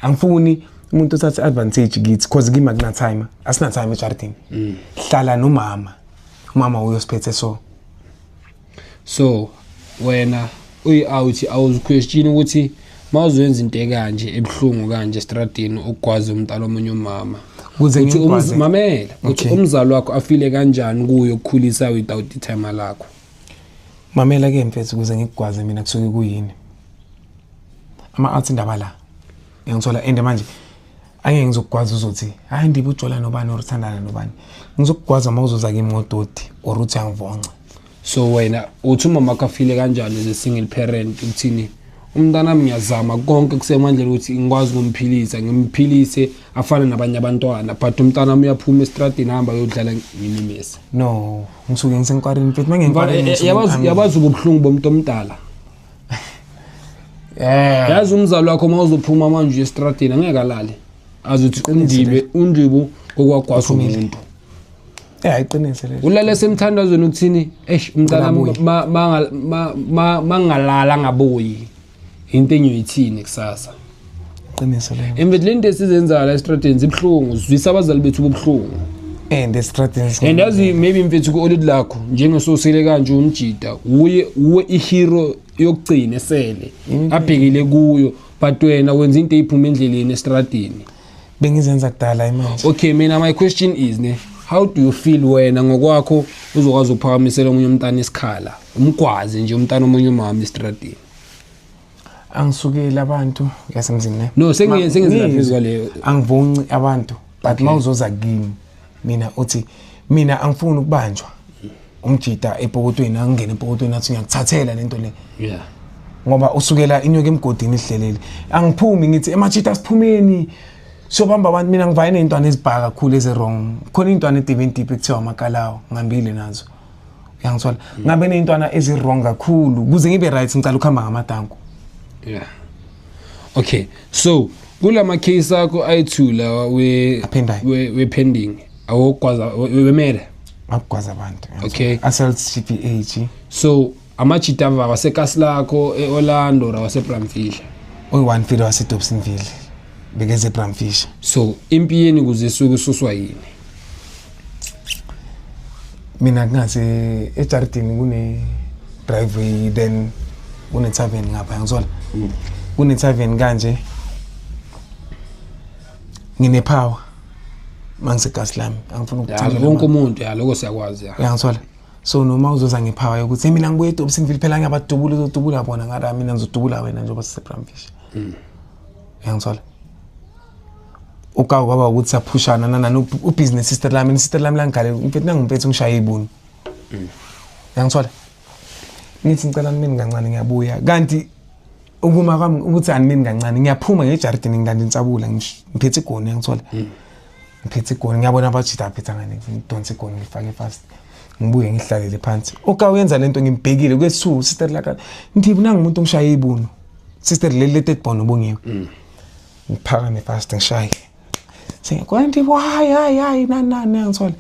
Angifuni umuntu othathe advantage kithi because kimi akuna time. Asina time ejardini. Hlala nomama. Umama uyosiphethe so. So wena uyi-out awuziquestion ukuthi mawuzoyenza into ekanje ebuhlungu kanje estradini ukugwaza umntana omunye umama. Kuze ngikwazi. Mamela, uthi umzali wakho afile kanjani kuyo ukukhulisa without itimer lakho. Mamela ke mfethu ukuze ngikugwaze mina kusuke kuyini. Ama-out indaba la. Ngiyangithola ende manje angeke ngizokugwaza uzothi hayi ndibe ujola nobani or uthandana nobani. Ngizokugwaza mawuzoza kimi ngodoti or uthi angivonce. So wena uthi umama wakho afile kanjani as a single parent ukuthini umntana ngiyazama konke kusemandleni ukuthi ngikwazi ukumphilisa ngimphilise afane nabanye abantwana but umntana uyaphuma estradini ahamba ayodlala ngimimese. No, ngisuke ngisenkwarini mfethu mangenkwarini. Yabazi ubuhlungu bomuntu omdala. Yazi umzali wakho mawuzophuma manje estradini angeke alale. Azothi undibe okwagwaza umuntu. Iqiniso lelo. Ulale semthandazweni ukuthini eish umntana mangalala ngabuyi. Into engiyoyithini kusasa. Iqiniso lelo. Emveni lento esizenzayo la estradini zibuhlungu, zizwisa abazali bethu ubuhlungu. And estradini. And yazi maybe mfethu ku-olid lakho njengesosele kanje umjida, uye i-hero yokugcina esele abhekile kuyo but wena wenza into eyiphuma endleleni estradini. Bengizenza kudala imanje. Okay, mina my question is ne, how do you feel wena ngokwakho uzokwazi ukuphakamisela omunye umntana isikhala umgwazi nje umntana omunye umama estradini? Angisukeli abantu yasemzini ne. No, sengiyenzela phezulu kwaleyo. Angivonci abantu but mawuzoza kimi mina uthi mina angifuni ukubanjwa umjida epokotweni angene epokotweni athi ngiyakuthathela lento le. Yeah. Ngoba usukela inyoka emgodini ihlelele. Angiphumi ngithi emajita siphumeni. Siyobamba abantu mina ngivaye nezintwana ezibhaka kakhulu eze wrong. Khona intwana edibeni deep ekuthiwa amakalawo ngihambile nazo. Uyangithola? Ngabe nezintwana ezi wrong kakhulu kuze ngibe right ngicela ukuhamba ngamadanko. Yeah. Okay, so kulama case akho ayi2 lawa we pending awokwaza wemele akugwaza abantu. Okay. Assault CPH. So amajita wasekasi lakho eOrlando or waseBramfisher. Oyi-one file waseDobsonville bekeze Bramfish. So impi yeni kuze isuke isuswa yini? Mina kungase ejardini kune driveway, then kune tavern ngapha, ngizwala. Kune tavern kanje. Ngine power. Mangisegas lami, angifuni ukuthanda wonke umuntu ya lokho siyakwazi ya. Uyangithola? So noma uzoza ngepower yokuthi mina ngibuye eDobsonville phela ngiyabadubula, uzodubula bona ngara mina ngizodubula wena njengoba siseBramfish. Uyangithola? Ukawu kwaba ukuthi saphushana nana ubusiness sister lami, sister lami langigale mfethu nangimfethu ngishaye ibuni. Uyangithola? Ngithi ngicela nimini kancane ngiyabuya. Kanti ukuma kwami ukuthi animini kancane ngiyaphuma ngejardini ngilanda insabula ngiphethe igoni, uyangithola? Ngiphethe igoni ngiyabona abajida aphethe ngane ngidonse igoni ngifake fast. Ngibuye ngihlalele phansi. Ukawu yenza lento ngimbhekile kwethu sister laka. Ngithi nangu umuntu ongishaye ibunu. Sister leli le third born ubongiwe. Ngiphakame fast ngishaye. Sengikwanti why hayi hayi nani nani ngithola.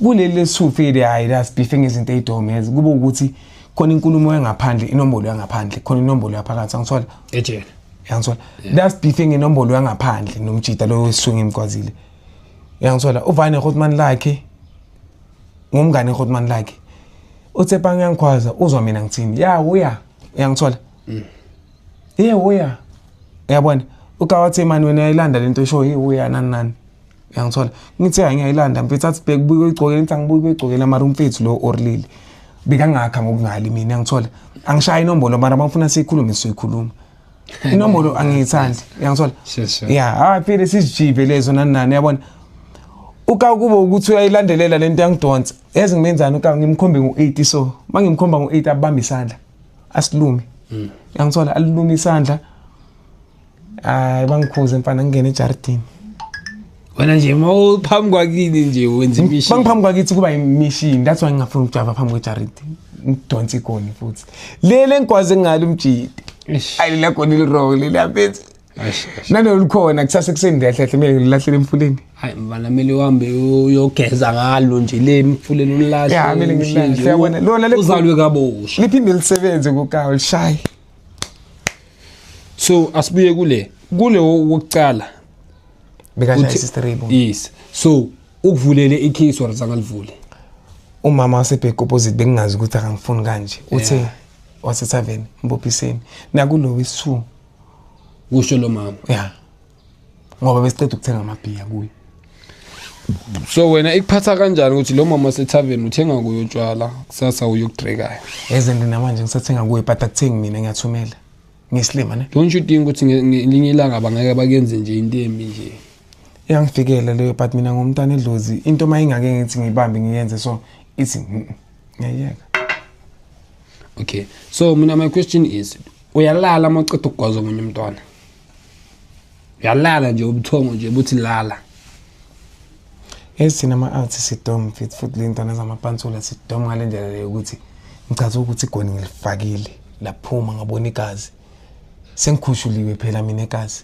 Kuleli lesufile hayi la sibhife ngezinto ezidomezi kube ukuthi khona inkulumo yangaphandle, inombolo yangaphandle, khona inombolo yaphakathi, angithola. Ejele. Uyangithola? That's beefing inombolo yangaphandle nomjida lo wesuke ngimkwazile. Uyangithola? Uvane Hotman lakhe ngumngane Hotman lakhe. Uthe bangiyangikhwaza uzwa mina ngithini? Ya uya. Uyangithola? Ye uya. Uyabona? Ukawathi mani wena uyayilanda lento esho ye uya nani nani. Uyangithola? Ngithi hayi ngiyayilanda mfethu athi bhek buye uyigcokele ngithi angibuye uyigcokele mara umfethu lo orlile. Bekangakha ngokungali mina uyangithola? Angishayi inombolo mara bafuna siyikhulume sizoyikhuluma. Inombolo angiyithandi, uyangithola? Yeah, hayi phela sizijibe lezo nani nani uyabona? Uka kuba ukuthi uyayilandelela lento yangidonsa. Yazi ngimenzani uka ngimkhombe ngo8 so. Mangimkhomba ngo8 abamba isandla. Asilume. Uyangithola? Alilume isandla. Hayi bangikhuze mfana ngingene ejardini. Wena nje mawuphambi kwakini nje wenza imishini. Bangiphambi kwakithi kuba imishini. That's why ngingafuni ukujava phambi kwejaridi. Ngidonsa igoni futhi. Lele engikwazi ngalo umjidi. Ayi la goni li-wrong leli aphethe. Nanolukhona kusasa ekuseni ndiyahlehla kumele ngilahlele emfuleni. Hayi mfana kumele uhambe uyogeza ngalo nje le emfuleni ulilahle. Ya kumele ngilahle. Uyabona lona le uzalwe kabusha. Liphinde lisebenze kukawo lishaye. So asibuye kule wokucala. Bekashaya sister Rebo. Yes. So ukuvulele icase or zangalivule. Umama wasebhek opposite bengingazi ukuthi akangifuni kanje. Uthe wasethaveni mbophiseni. Nakulo wesi2. Kusho lo mama. Yeah. Ngoba besiceda ukuthenga amabhiya kuye. So wena ikuphatha kanjani ukuthi lo mama wasethaveni uthenga kuye utshwala kusasa uyokudrekayo? Ezinto namanje ngisathenga kuye but akuthengi mina ngiyathumela. Ngislima ne. Don't you think ukuthi ngelinye ilanga bangeke bakenze nje into embi nje? Iyangifikela leyo but mina ngomntana edlozi into mayingake ngithi ngibambe ngiyenze so ithi ngiyayeka. Okay. So mina my question is uyalala mawuceda ukugwaza omunye umntwana? Uyalala nje ubuthongo nje buthi lala. Esina ama-out sidom fit futhi lentwana zamapantsula sidom ngale ndlela leyo ukuthi ngichaza ukuthi igoni ngilifakile laphuma ngabona igazi. Sengikhushuliwe phela mina egazi.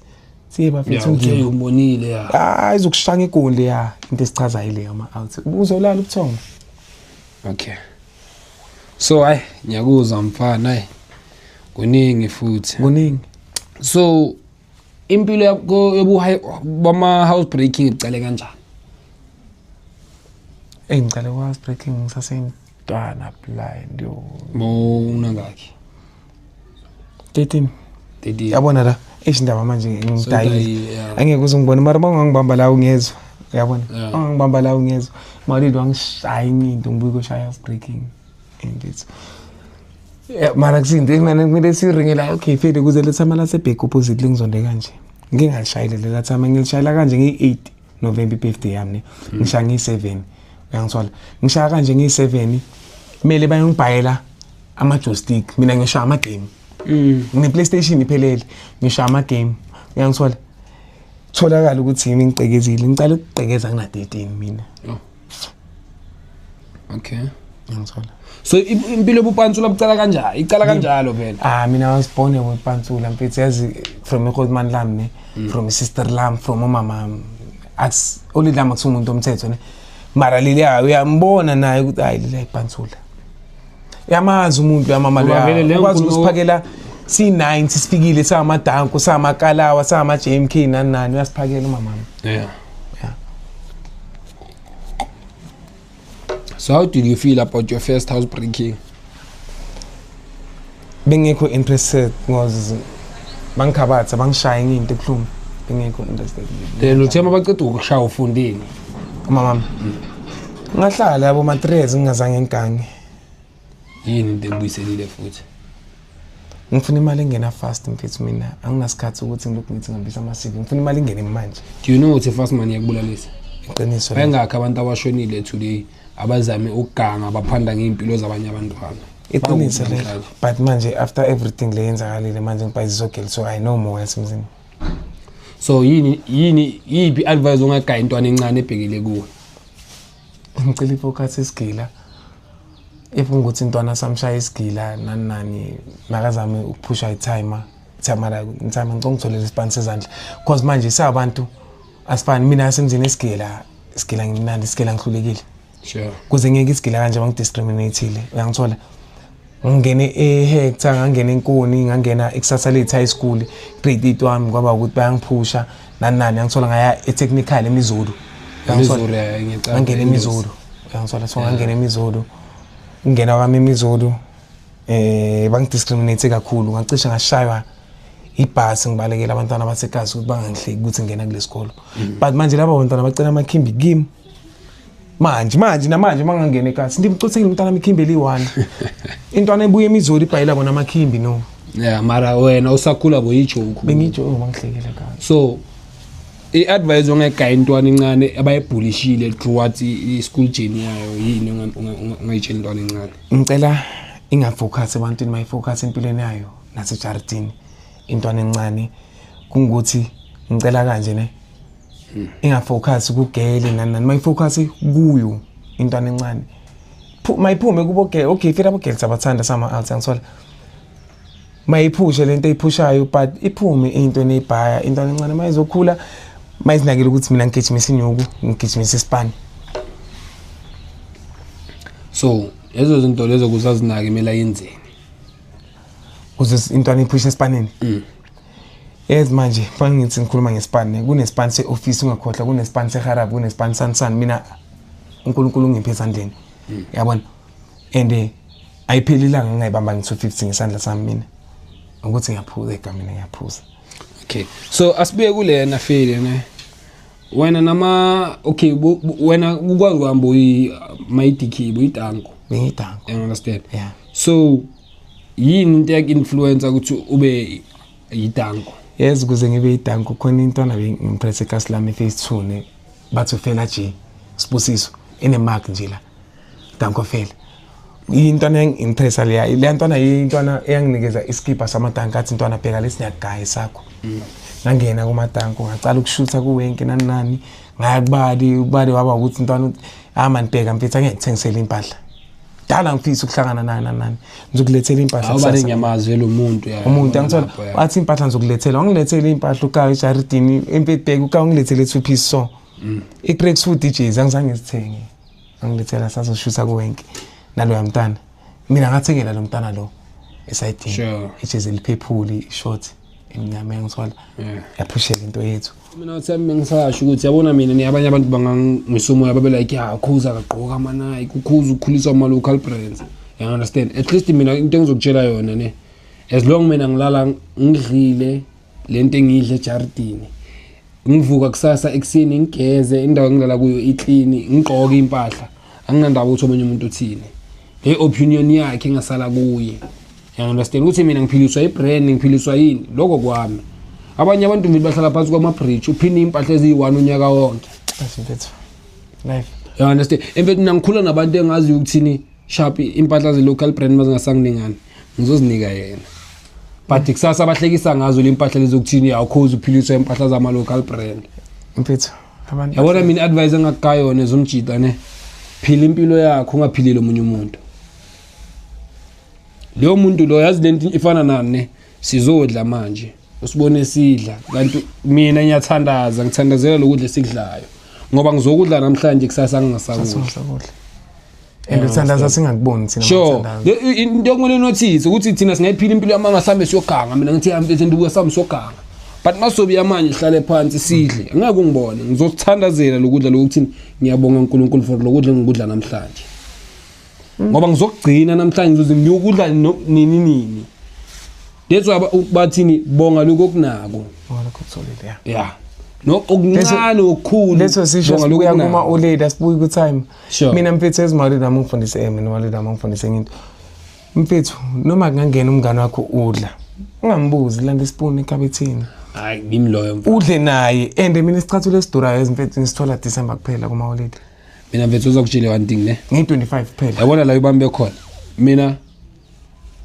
Siye bafethu ngeke umbonile ya. Hayi izokushaya igoni leya into esichazayo leyo ama-out. Uzolala ubuthongo. Okay. So hayi ngiyakuzwa mfana hayi. Kuningi futhi. Kuningi. So impilo yakho yobu bama house breaking icale kanjani? Ngicale kwa house breaking ngisasentwana blind yo. Mo unangaki? 13. Yabona la indaba manje ngidayile. Angeke uzungibone mara mawungangibamba la ungezwa. Uyabona? Ungangibamba la ungezwa. Malidi wangishaya into ngibuye koshaya house breaking. And it's mara kusinde mina kumele siringe la okay fede kuze lethama la sebhek opposite lingizonde kanje. Ngingalishayile lela thama ngilishayela kanje ngiyi8 November birthday yami ne. Ngishaya ngiyi7. Uyangithola? Ngishaya kanje ngiyi7. Kumele bayongibhayela ama joystick mina ngishaya ama game. Ngine PlayStation iphelele ngishaya ama game. Uyangithola? Tholakala ukuthi yimi ngicekezile. Ngicela ukugqekeza ngina 13 mina. Okay. Ngiyangithola. So impilo yobupantsula bucala kanjani? Icala kanjalo phela. Ah mina was born ebupantsula mfethu yazi from iGoldman lami ne, from sister lami, from umama. As olidlama kuthi umuntu omthetho ne. Mara leliya uyambona naye ukuthi hayi leliya ipantsula. Yamazi umuntu yamama Ngoba vele leya. leyo Ukwazi nkulumo- ukusiphakela Si-9 sifikile, samadanko, samakalawa, sama-JMK, nani nani, uyasiphakela umamami. Yeah. So how did you feel about your first house breaking? Bengekho interested ngoze bangikhabatha, bangishaya into ebuhlungu, bengekho interested. Then uthe mabaceda ukushaya ufundini? Umamami ngahlala yabo ma-3 years ngingazange ngigange. Yini into ekubuyiselile futhi? Ngifuna imali engena fast mfethu, mina anginasikhathi ukuthi ngilokhu ngithi ngihambisa ama-CV, ngifuna imali ingene manje. Do you know ukuthi fast money yakubulalisa? Iqiniso lelo. Bayengakho abantu abashonile today abazame ukuganga, baphanda ngey'mpilo zabanye abantwana. Iqiniso Bakuphi lelo. namhlanje? But manje after everything le yenzakalile manje, ngibhayizisogel, so I know more yasemzini. So yini yiphi advice ongagaya intwana encane ebhekele kuwe? Ngicela ifocus esigila, if ngukuthi intwana samshaya isigila nani nani, makazame ukuphusha i-timer, timer la timer, ngicela ngitholele isipani sezandla, cause manje sabantu asifani. Mina yasemzini isigila, isigila ngimnandi, isigila ngihlulekile. Kuze ngeke isigila kanje bangidiscriminate-ile, uyangithola? Ngingene e-Hector, ngangena enkoni, ngangena ekusasa lethu high school, grade 8 wami kwaba ukuthi bayangiphusha nani nani, uyangithola? Ngaya e-technical eMizulu, uyangithola? Missouri, yeah, ngiyacabanga. Ngangena eMizulu, uyangithola? So ngangena eMizulu, ungena kwami eMizulu bangidiscriminate kakhulu, ngacishe ngashaywa ibhasi ngibalekela abantwana basekhasi ukuthi bangangihleki ukuthi ngena kule sikolo. But manje laba bantwana bacela amakhimbi kimi manje namanje mangangena ekhasi ndimcothekile umntwana imikhimbi eliyi-one, intwana ebuye eMizulu ibhayela bona amakhimbi no. Yeah, mara wena usakhula boyijoke. Bengijo bangihlekile ekhasi. So i-advice ongayigaya intwana encane abayibhulishile throughout i-school journey yayo, yini ongayitshela intwana encane? Ngicela ingafocus ebantwini, mayifocus empilweni yayo nasejaridini intwana encane. Kungukuthi ngicela kanje ne, ingafocus kugele nani nani, mayifocus kuyo intwana encane. Mayiphume kubo gele, okay, fela abogele sabathanda sama-out, angithola? Mayiphushe lento eyiphushayo, but iphume into ebhaya intwana encane mayizokhula, mayizinakele ukuthi mina ngigijimisa inyuku, ngigijimisa isipani. So lezo zinto lezo kusazinake kumele ayenzeni? Ukuze intwana iphushe esipanini. Yes, manje fanele ngithi ngikhuluma ngesipani, kunesipani se-office, ungakhohlwa, kunesipani seharabu, kunesipani sanisani. Mina uNkulunkulu ungiphe esandleni, yabona? And ayiphelilanga ngingayibamba ngi-250 ngesandla sami mina, ukuthi ngiyaphuza egameni, ngiyaphuza. Okay, so asibuye kulena fele ne wena nama, okay, wena ukwazi ukuhamba uyi mayidiki buyidanko? Bengiyidanko. You understand? Yeah. So yini into yaku-influencer ukuthi ube yidanko? Yes, ukuze ngibe yidanko khona intwana bengimpress ekasi lami phase 2 ne, bathi ufela G Sibusiso enemark nje la, danko fela intwana yangi-impressa leya, leya ntwana, intwana eyanginikeza iskipa samadanko, athi intwana bheka lesi, ngiyagaya sakho. Ngangena kumadanko, ngacala ukushutha kuwenke nani nani, ngaya kubali, ubali waba ukuthi intwana uthi, ah man, bheka mfethu, angeke ngithengisele impahla, dala ngifisa ukuhlangana naye nani nani, ngizokulethela impahla Awubale. kusasa. Ngiyamazi lo muntu, ya. Umuntu angithola. Lapho, ya. Wathi impahla ngizokulethela, wangilethela impahla ukayo ejaridini empetbhek, ukayo ungilethele two piece, so i-cracks food DJs angizange ngizithenge, angilethela, sazoshutha kuwenke naloya mntana. Mina ngathengela lo mntana lo esayidini ijezi eliphephuli, ishort emnyama, yangithola? Yaphusheka into yethu. Mina uthi bengisasho ukuthi yabona mina ni abanye abantu bangangisumoya babe like, ya, ukhuza akagqoka ama-Nike, ukhuza ukhuliswa ama-local brands, you understand? At least mina into engizokutshela yona ne, as long mina ngilala ngidlile lento engiyidle ejardini, ngivuka kusasa ekuseni ngigeze, indawo engilala kuyo iclean, ngigqoke impahla, anginandaba ukuthi omunye umuntu uthini, le opinion yakhe engasala kuye, you understand? Ukuthi mina ngiphiliswa ibrand, ngiphiliswa yini, lokho kwami. Abanye abantu vele bahlala phansi kwama-bridge, uphinde iy'mpahla eziyi-one unyaka wonke. Athi mfethu, life. You understand? Emfethu mina ngikhula nabantu engaziyo ukuthini sharp, impahla ze-local brand mazingasangilingani ngizozinika yena, but kusasa bahlekisa ngazo le mpahla lezokuthini, awukhozi uphiliswa impahla zama-local brand. Mfethu, abantu. Yabona mina i-advice engakugaya yona zomjida ne, phila impilo yakho, ungaphileli omunye umuntu. Leyo muntu lo, yazi lento ifana nani ne, sizodla manje usibone sidla, kanti mina ngiyathandaza, ngithandazela lokudla esikudlayo, ngoba ngizokudla namhlanje, kusasa ngingasakudla. Sasokudla. And uthandaza singakuboni thina. Sure. Mathandaza. Into okumele notice ukuthi thina singayiphila impilo yamanga, sihambe siyoganga. Mina ngithi mfethu, ndubuka sihambe siyoganga, but masobuya manje sihlale phansi sidle, angeke ungibone. Ngizokuthandazela lokudla lokhu, kuthini, ngiyabonga uNkulunkulu for lokudla engikudla namhlanje, ngoba ngizokugcina namhlanje, ngizoze ngiyokudla nini nini. That's why bathini, bonga lokhu okunako. Bonga lokho okutholile, yeah. Yeah, no, okuncane, okukhulu. Leso sisho. Bonga lokhu Sibuya okunako. kuma olady, asibuyi ku time. Sure. Mina mfethu, ezimalidi ami ngifundise, mina umalidi ami ngifundise into, mfethu. Noma kungangena umngane wakho udla, ungambuzi, landa isipuni ekhabethini. Hayi, ngimi loyo mfana. Udle naye. And mina isicathulo esidurayo ezimfethu ngisithola December kuphela kuma holiday. Mina mfethu, uzakutshela one thing, ne. Ngiyi-25 kuphela. Yabona la ibambe khona, mina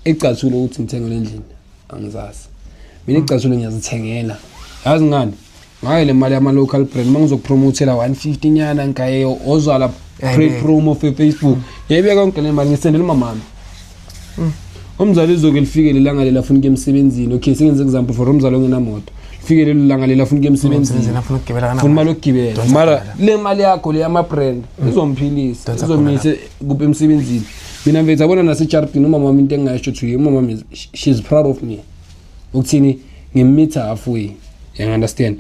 icathulo ukuthi ngithengele endlini angizazi. Mina icathulo ngiyazithengela, yazi ngani? Ngayo le mali yama-local brand. Uma ngizokupromotela 150 nyana, ngaye ozala Yayibeka. pre-promo for Facebook, ngiyayibeka yonke le mali, ngisendela umamami. Umzali uzoke lifike lelanga lela afuna ukuya emsebenzini. Okay, sengenze example for umzali ongenamoto, lifike lelo langa lela afuna ukuya emsebenzini. Emsebenzini, afuna ukugibela. Funa imali yokugibela. Donsa Mara khona. le mali yakho le yama-brand izomphilisa, Donsa. izomisa kuphi? Emsebenzini. Mina mfethu, yabona nasejardini, umama wami, into engingayisho to you, umama wami she's proud of me, ukuthini, ngimmitha halfway, you understand?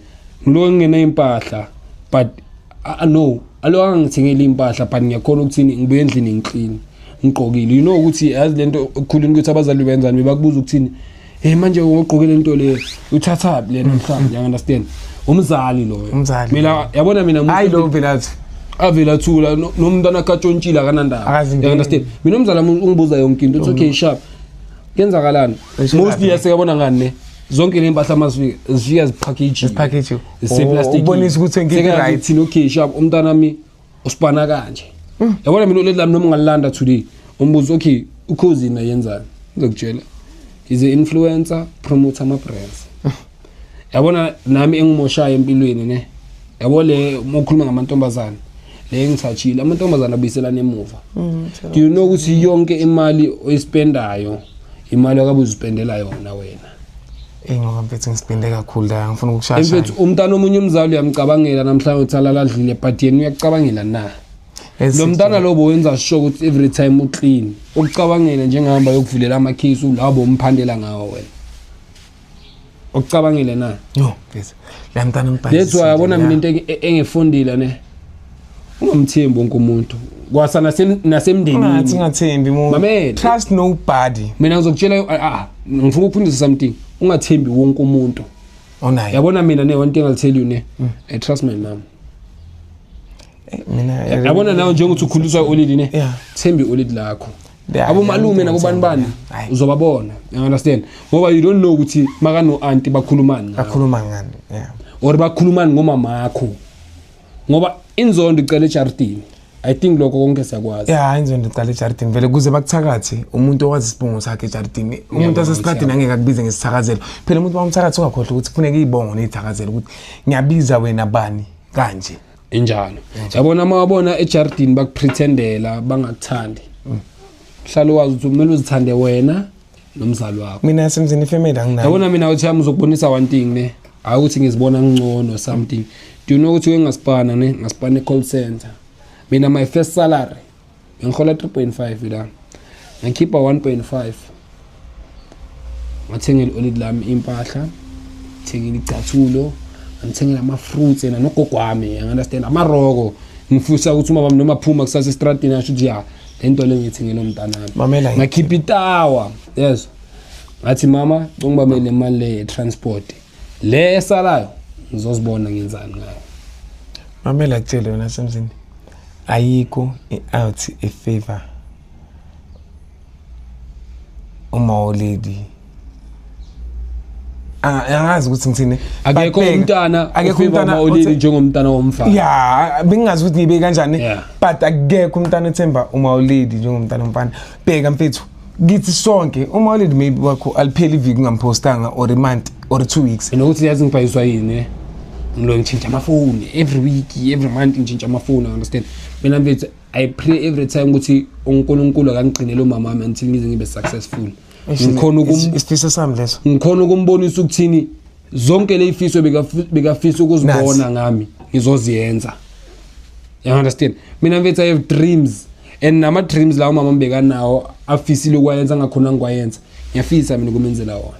Ngilo ngingena impahla, but no, alo angangithengeli impahla, but ngiyakhona ukuthini, ngibuye endlini ngiclean, ngigqokile. You know ukuthi yazi lento ekukhuleni ukuthi abazali benzani, bebakubuza ukuthini, hey, manje ugqoke lento le, uthathaphi le namhlanje? You understand? Umzali loyo. Umzali. Mina, yabona mina Hayi, lo vele athi avele athula, nomntwana katshontshile, akanandaba. Akazingeni. You understand? Mina umzali wami ungibuza yonke into, uthi, okay, sharp, kuyenzakalani? Esho Mostly kabi. yasekabona ngani, ne, zonke le mpahla mazifika, zifika zipackage. Zipackage. Oh, ukubonisa ukuthi yonke into right. Thina, okay, sharp, umntwana wami usipana kanje. Yabona mina uleli lami, noma ungalanda today, umbuzo, okay, ukhosini ayenzani, ngizokutshela, he's a influencer, promote ama-brands. Yabona nami engimoshayo empilweni, ne, yabo le uma ukhuluma ngamantombazane, le engithathile, amantombazane abuyiselana emuva. Do you know ukuthi yonke imali oyispendayo, imali okabe uzipendela yona wena? Eh, ngoba mfethu ngisipende kakhulu la, ngifuna ukushasha. Mfethu, umntana omunye umzali uyamcabangela namhlanje uthi alala adlile, but yena uyakucabangela na lo mntana lo bowenza sure ukuthi every time uclean, ukucabangela njengahamba yokuvulela amakhisi labo umphandela ngawo wena, ukucabangele na? No mfethu, la mntana ngibhayisile. That's why yabona mina into engifundile, ne, ungamthembi wonke umuntu, kwasa Ungathi nasemndenini. Ungathembi muntu. Mamela. Trust nobody. Mina ngizokutshela, ngifuna ukufundisa something, ungathembi wonke umuntu. Onayo. Yabona mina, ne, one thing I'll tell you, ne, I trust my mom. Eh, mina Yabona nawe njengokuthi ukhuliswa olidi, ne, thembi olidi lakho. Yeah, Abomalume yeah, nakubani bani, Hayi. uzobabona, you understand? Ngoba you don't know ukuthi makano auntie bakhulumani ngawe. Akhuluma ngani, yeah. Or bakhulumani ngomamakho, ngoba inzondo icela ejardini. I think lokho konke siyakwazi. Ya, inzondo iqala ejardini vele, kuze bakuthakathe. Umuntu owazi isibongo sakhe ejardini, umuntu Ngiyabonga. asesitradini angeke akubize ngesithakazelo phela. Umuntu wamthakathi, ungakhohlwa ukuthi kufuneka iy'bongo ney'thakazelo, ukuthi ngiyabiza wena bani kanje. Injalo. Yabona uma wabona ejardini bakupretendela bangakuthandi, hlala wazi ukuthi kumele uzithande wena nomzali wakho. Mina yasemzini, ifamily anginayo. Yabona mina uthi yami uzokubonisa one thing, ne, hayi ukuthi ngizibona ngcono something. Do you know ukuthi ngasipana, ne, ngasipana e-call center? Mina my first salary bengihola 3.5 la, ngakhipha 1.5, ngathengela i-oledi lami impahla, ngithengela icathulo, ngithengela ama-fruits, yena nogogo wami, you understand, amaroko. Ngifisa ukuthi umama noma phuma kusasa estradini asho ukuthi ya, le nto le ngiyithengele umntanami. Mamela. Ngakhipha itawa, yes, ngathi, mama, ngibamele le mali le ye-transport, le esalayo ngizozibona ngenzani ngayo. Mamela, kutshele wena semzini, ayikho i-out efavor uma olady. Angazi ukuthi ngithini. Akekho But bheka, umntana akekho ofavor umntana uma-olady njengomntana womfana. Ya, bengingazi ukuthi ngibe kanjani. Yeah. But akekho umntana othemba uma olady njengomntana womfana. Bheka mfethu, kithi sonke uma olady maybe wakho alipheli iviki ungamphostanga, or a month or 2 weeks. Mina ukuthi yazi ngibhayiswa yini, eh? Ngilo ngitshintsha amafoni every week, every month ngitshintsha amafoni, understand? Mina mfethu, I pray every time ukuthi uNkulunkulu akangigcinele umama wami until ngize ngibe successful, ngikhona Isifiso sami leso. Ngikhona ukumbonisa ukuthini, zonke lezifiso bekafisa ukuzibona Nazi. ngami, ngizoziyenza, you understand? Mina mfethu, I have dreams And nama-dreams lawo mama mbekanawo afisile ukwayenza angakhona ngikwayenza, ngiyafisa mina ukumenzela wona.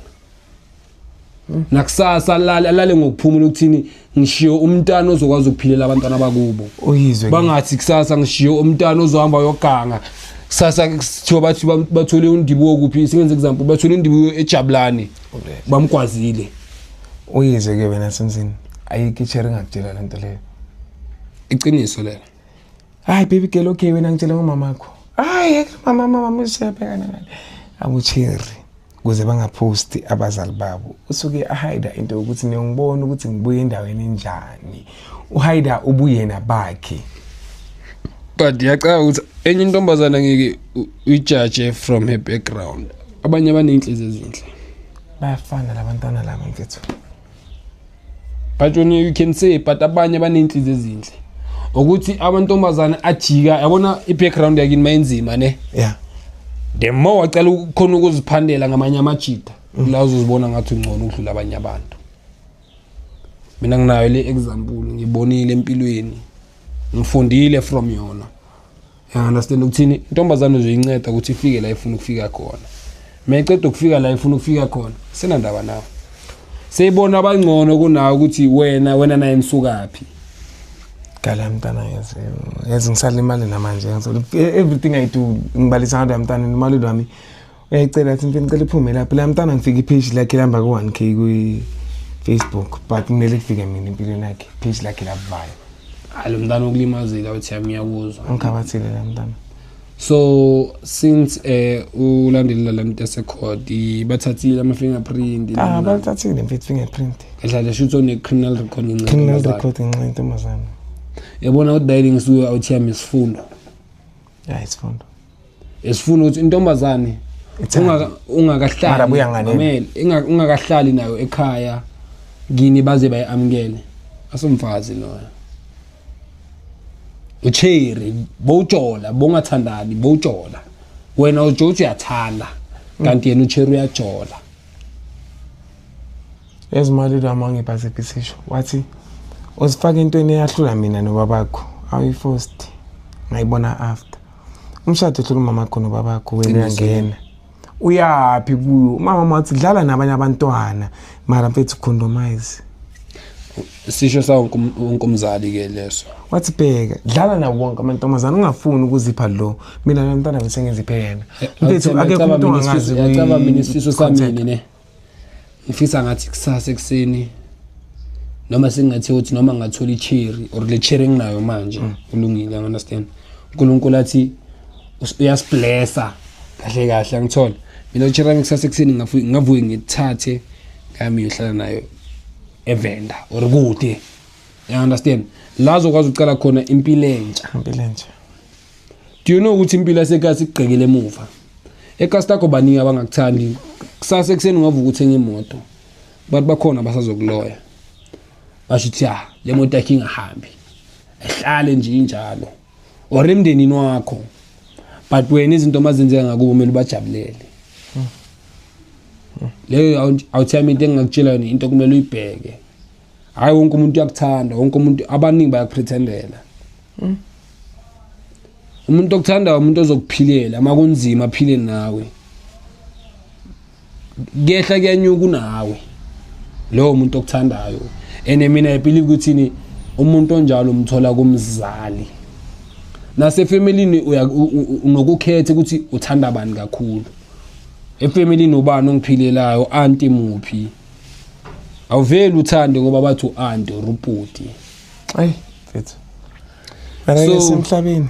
Nakusasa alale ngokuphumula ukuthini ngishiye umntana ozokwazi ukuphilela abantwana bakubo. Uyizwe. Bangathi kusasa ngishiye umntana ozohamba yoganga. Kusasa kuthiwa bathi bathole undibuko kuphi, singenze example, bathole undibuko eJabulani. Bamgwazile. Uyizwe ke wena semzini. Ayikho icherry engakutshela lento leyo. Iqiniso lelo. Hayi baby girl, okay wena ngitshela ngomamakho. Hayi mama mama usiyabhekana nale. Abucherry kuze bangaphosti abazali babo. Usuke ahide into yokuthi niyongibona ukuthi ngibuye endaweni enjani. Uhide ubuyena bakhe. But yacaba ukuthi enye intombazana ngeke uyijaje from her background. Abanye abanenhliziyo ezinhle. Bayafana labantwana laba mfethu. But when you can say but abanye abanenhliziyo ezinhle. Ukuthi amantombazana ajika yabona i-background yakini mayenzima ne. Yeah. The more wacala ukukhona ukuziphandela ngamanye amajita la uzozibona ngathi ungcono ukudlula abanye abantu. Mina nginayo le example, ngibonile empilweni, ngifundile from yona. You understand ukuthini intombazana uzoyinceda ukuthi ifike la ifuna ukufika khona. Mayiceda ukufika la ifuna ukufika khona, senandaba nawe. Seyibona abangcono kunawe ukuthi wena naye nisukaphi. Gala mntana yazi ngisalimali namanje ngizolo everything I do ngibalisa ngalo mntana imali lwami uyayicela athi mfethu ngicela iphume lapha la mntana ngifika ipage lakhe lihamba ku 1k ku Facebook but kumele kufike mina empilweni yakhe page lakhe lavaya. Hayi lo mntana ukulimazile uthi ngiyakuzwa. Ngikhabathile la mntana. So since ulandelela la nto yasecourt bathathile ama fingerprint. Bathathile mfethu fingerprint. Kahle shutho une criminal record ngenxa. Criminal record ngenxa intombazana. Yabona udayile ngisuke awuthi yami isifundo. Yeah, isifundo. Isifundo ukuthi intombazane ungakahlali mamela ungakahlali nayo ekhaya kini baze bayamkele. Asomfazi loyo. Ucheri bowujola bongathandani bowujola. Wena ujothi uyathanda kanti yena ucheri uyajola. Ezimali lwami ngibhasebhisisho wathi uzifaka entweni eyahlula mina nobabakho ayi-forced ngayibona after umshado uhlula umama wakho nobabakho wena uyangena uyaphi kuyo umama wathi dlala nabanye abantwana mara mfethu condomize sisho sawo wonke umzali ke leso wathi bheka dlala nawo wonke amantombazana ungafuni ukuzipha lo mina nomntana bese ngiziphe yena mfethu akekho umuntu ongazi uyacaba mina isifiso sami ne ngifisa ngathi kusasa ekuseni noma singathi uthi noma ngathola icherry or le cherry enginayo manje ulungile I understand uNkulunkulu athi uyasiblessa kahle kahle angithola mina icherry ngikusasa ekuseni ngavuke ngithathe ngami ngiyohlala nayo eVenda or kude you understand la uzokwazi ukucala khona impilo entsha impilo entsha. Do you know ukuthi impilo yasekasi igqekele emuva ekasi lakho baningi abangakuthandi kusasa ekuseni ungavuka uthenga imoto bantu bakhona basazokuloya basho ukuthi ya le moto yakhe ingahambi ehlale nje injalo or emndenini wakho but wena izinto mazenzeka ngakubo kumele ubajabulele. Leyo awuthami into engingakutshela yona into kumele uyibheke. Hayi wonke umuntu uyakuthanda wonke umuntu abaningi bayakupretendela. Umuntu okuthandayo umuntu ozokuphilela makunzima aphile nawe kuyehla kuyanyuka nawe lowo muntu okuthandayo. And mina I believe ukuthi umuntu onjalo umthola kumzali nasefamilini unokukhetha ukuthi uthanda bani kakhulu efamilini ubani ongiphilelayo anti muphi awuveli uthande ngoba bathi uanti or ubhuti. Hayi mfethu mina ngisemhlabeni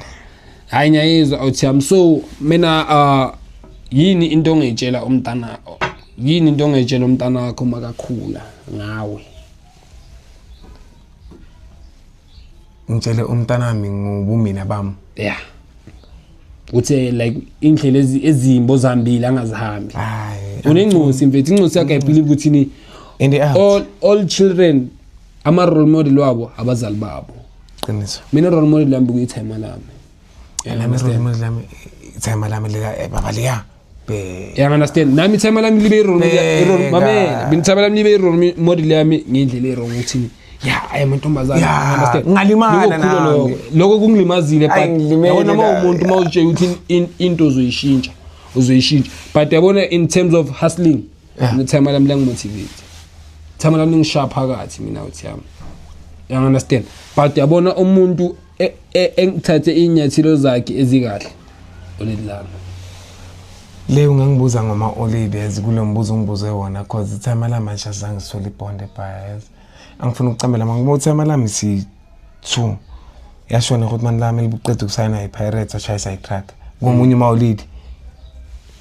hayi ngiyayizwa awuthi yami. So mina yini into ongayitshela umntana yini into ongayitshela umntana wakho makakhula ngawe? Ngitshele umntanami ngobumina bami. Yeah. Uthe like indlela ezimbo zambili angazihambi. Hayi. Unengcosi mfethu ingcosi yakhe I believe ukuthi ni all children ama role model wabo abazali babo. Qiniso. Mina role model yami kuyithema lami. Nami role model yami ithema lami lika baba liya. Yeah, understand. Nami ithema lami libe role model mame, ithema lami libe role model yami ngendlela e wrong ukuthi Ya, ayi amantombazane. Ya, Understand? ngalimala Lokho kukhulu nami. lokho. Lokho kungilimazile Ayi, but ngilimele yabona uma la, umuntu ya. uma uzitshela ukuthi into uzoyishintsha, uzoyishintsha. But yabona in terms of hustling, Yeah. timer lami liyangimotivate. Timer lami lingishaya phakathi mina uthi yami. You understand? But yabona umuntu engithathe inyathelo zakhe ezikahle. Olidlana. Le ungangibuza ngoma holidays kulo mbuzo ungibuze wona cause itimer lami manje azange sithole ibond ebhaya yazi. Angifuni ukucambela manga ngoba itimer lami si 2. Yashona ukuthi mani lami libuqeda ukusayina iPirates ashayisa iTruck. Komunye umawulidi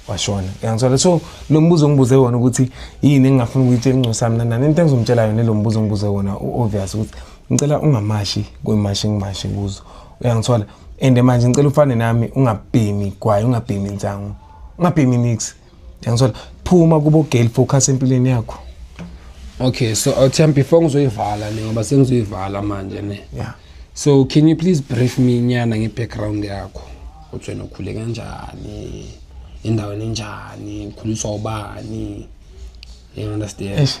washona. Uyangithola? So lo mbuzo ongibuze wona ukuthi yini engingafuni ukuyitshela incosi yami nani into engizomtshela yona lo mbuzo ongibuze wona obvious ukuthi ngicela ungamashi kwemashe ngimashe kuzo. Uyangithola? And manje ngicela ufane nami ungabhemi gwayi, ungabhemi insangu, ungabhemi nix. Uyangithola? Phuma kubo girl, focus empilweni yakho. Okay, so awuthemba before ngizoyivala le ngoba sengizoyivala manje ne. Yeah. So can you please brief me nyana nge-background yakho? Uthi wena ukhule kanjani? Endaweni enjani? Ukhuliswa ubani? You understand? Eish.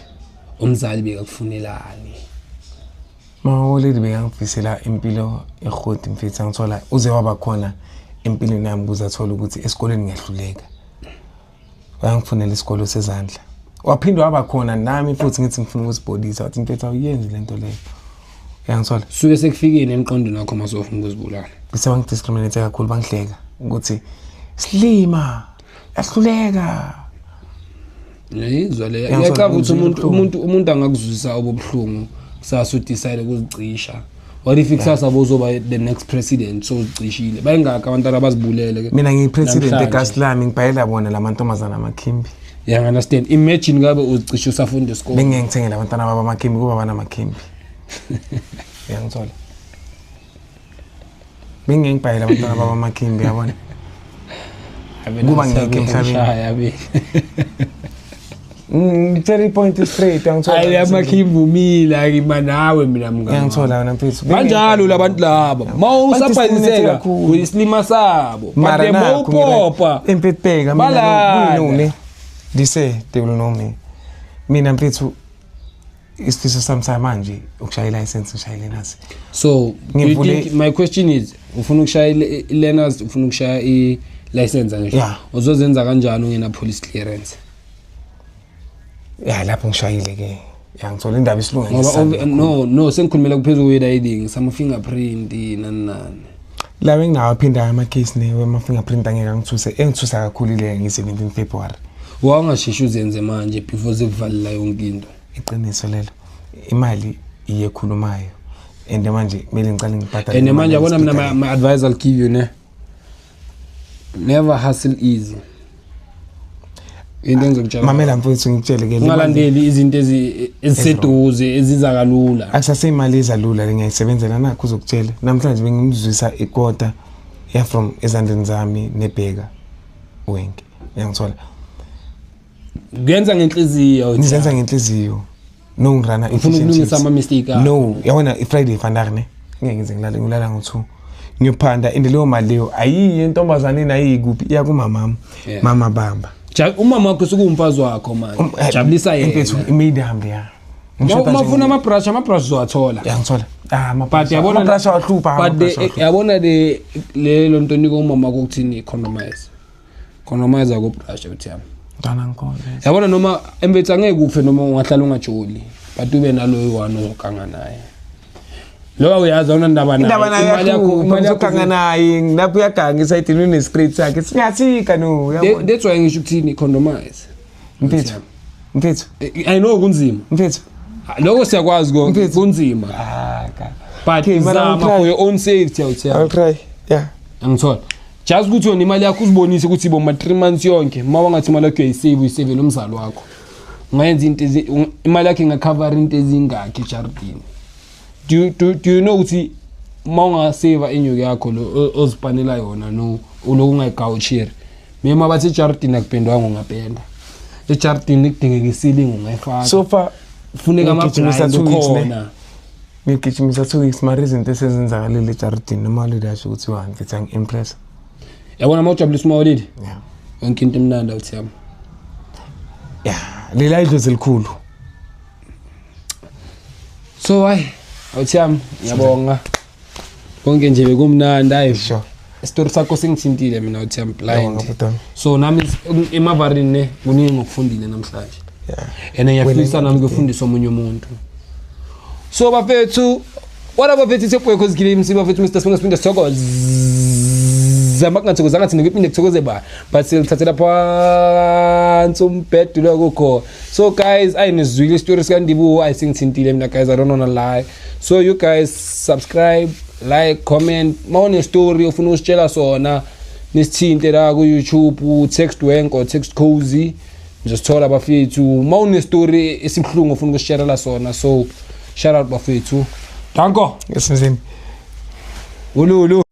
Umzali bekakufunelani? Mawoledi bekangifisela impilo ehoti mfethu angithola uze waba khona empilweni yami ukuze athole ukuthi esikoleni ngiyahluleka. Wayangifunela isikolo sezandla. Waphinde waba khona nami futhi ngithi ngifuna ukuzibhodisa wathi mfethu awuyenzi lento leyo. Uyangithola? Suke sekufikile emqondweni wakho mase ufuna ukuzibulala. Bese bangidiscriminate kakhulu bangihleka ukuthi silima yahluleka. Ngiyizwa le. Uyangithola, Ngiyacaba ukuthi ngizwile umuntu ubuhlungu. umuntu angakuzwisa obubuhlungu kusasa udecide ukuzicisha. What if kusasa bozoba the next president so uzicishile? Bayingaka abantwana abazibulele ke. Mina ngiyipresident Namhlanje. ekasi lami ngibhayela bona lamantombazana amakhimbi. Yeah, I understand. Imagine ngabe uzicishe usafunda isikole. Bengeke ngithengele abantwana babo amakhimbi kuba banamakimbi. Uyangithola? Bengeke ngibhayele abantwana babo amakhimbi yabona. Kuba ngekho emhlabeni. Ngitshela ipoint straight uyangithola. Hayi amakhimbi umile akima nawe mina mngani. Uyangithola wena mfethu. Banjalo labantu laba. Badiscriminate Mawusabhaliseka kakhulu. uyisilima sabo. But Mara the nakho mawupopa. Mfethu bheka mina Balanda. kuyinoni. Dise they will know me. Mina mfethu isifiso sami samanje ukushaya ilicense ngishayele nasi. So, do you Ngivule- think my question is ufuna ukushaya i-learners ufuna ukushaya i-license angisho. Yeah. Uzozenza kanjani ungena police clearance? Ya lapho ngishayile ke. Yangithola indaba isilunga Ngoba ngesandla kakhulu. no sengikhulumela kuphezulu kwe-riding sama fingerprint nani nani. Lawa enginawo aphinda ama-case ne wema-fingerprint angeke angithuse engithusa kakhulu ile ngi-17 February. Wawungasheshi uzenze manje before sekuvalela yonke into. Iqiniso lelo. Imali iye ekhulumayo. And manje kumele ngicale ngibhadale. And imali manje yabona mina yesibhedlela. my advice I'll give you ne. Never hustle easy. Into engizokutshela. Mamela mfowethu ngikutshele ke le mali- Ungalandeli izinto eziseduze eziza kalula. akusaseyimali ezalula le ngiyayisebenzela nakho uzokutshela namhlanje bengimzwisa ikota ya from ezandleni zami nebheka wenke uyangithola Kuyenza ngenhliziyo. ngizenza ngenhliziyo no ngirana Ufuna ukulungisa ama-mistake akho. no yabona i-Friday vandag ne ngeke ngize ngilale ngilala ngo-2 ngiyophanda and leyo mali leyo ayiyi entombazaneni ayiyikuphi iya kumamami Yeah. mama bamba Umama wakho sekuwumfazi wakho manje. Jabulisa yena. Mfethu imidi hambe ya Uma ufuna ama-brush ama-brush uzowathola. uyangithola ah But yabona ama-brush awahlupha But ama-brush awahlupha. yabona le lonto nika umama wakho ukuthini condomize. Condomize ako brush uthi yami. Mntwana ngikhona Yabona noma embethi angeke ufe noma ungahlala ungajoli but ube naloyo one ozoganga naye. Lo uyazi awunandaba naye. indaba nayo Imali yakho imali yakho uzoganga naye lapho uyaganga esayidini une-straight sakhe singathika no uyabona That's why ngisho ukuthini condomize. mfethu mfethu I know kunzima. mfethu Lokho siyakwazi konke Mfethu. kunzima. ah ka But Okay, man, I will zama try. for your own safety awuthi I'll try yeah angithola. Just ukuthi wena imali yakho uzibonise ukuthi boma 3 months yonke uma wangathi imali yakho uyayisave uyisave nomzali wakho. Ungayenza into imali yakho ingacover into ezingakhi ejardini. Do you know ukuthi uma ungasave inyuku yakho lo ozipanela yona no uloku ungayigawucheri. Mina bathi ejardini akupendwanga ungapenda. Ejardini kudingeka i-ceiling ungayifaka. so far Funeka ngigijimisa ama-blind 2 weeks ne khona. ngigijimisa 2 weeks mara izinto esezenzakalile ejardini noma lidasho ukuthi wa mfethu angi-impress Yabona uma ujabulisa umawolidi yeah yonke into imnandi awuthi yami. yeah lela idlozi elikhulu. So hayi, awuthiyami, ngiyabonga. Konke nje bekumnandi, hayi. Sure. Isitori sakho singithintile mina, awuthiyami, blind. Ngiyabonga, bhuti wami. So nami emavarini ne kuningi ngokufundile namhlanje. Yeah. And ngiyafisa Wena nami kufundisa omunye umuntu. So bafethu, what up bafethu, it's your boy Khozikile MC bafethu, Mr. Sibonga Siphinde Sithokoza. Makungathokozanga thina kuphinde kuthokoze ba. But silithathela phansi umbhedo lo kukho. So guys, ayinizwile isitori sikaNdibu, ayisingithintile mina guys, I don't wanna lie. So you guys subscribe, like, comment. Mawune story ofuna usitshela sona, nisithinte la ku YouTube, text Wenko, text Cozy. Ngizosithola bafethu. Mawune story esibuhlungu ofuna ukusisharela sona. So shout out bafethu. Danko. Yes, mzini. Ululu.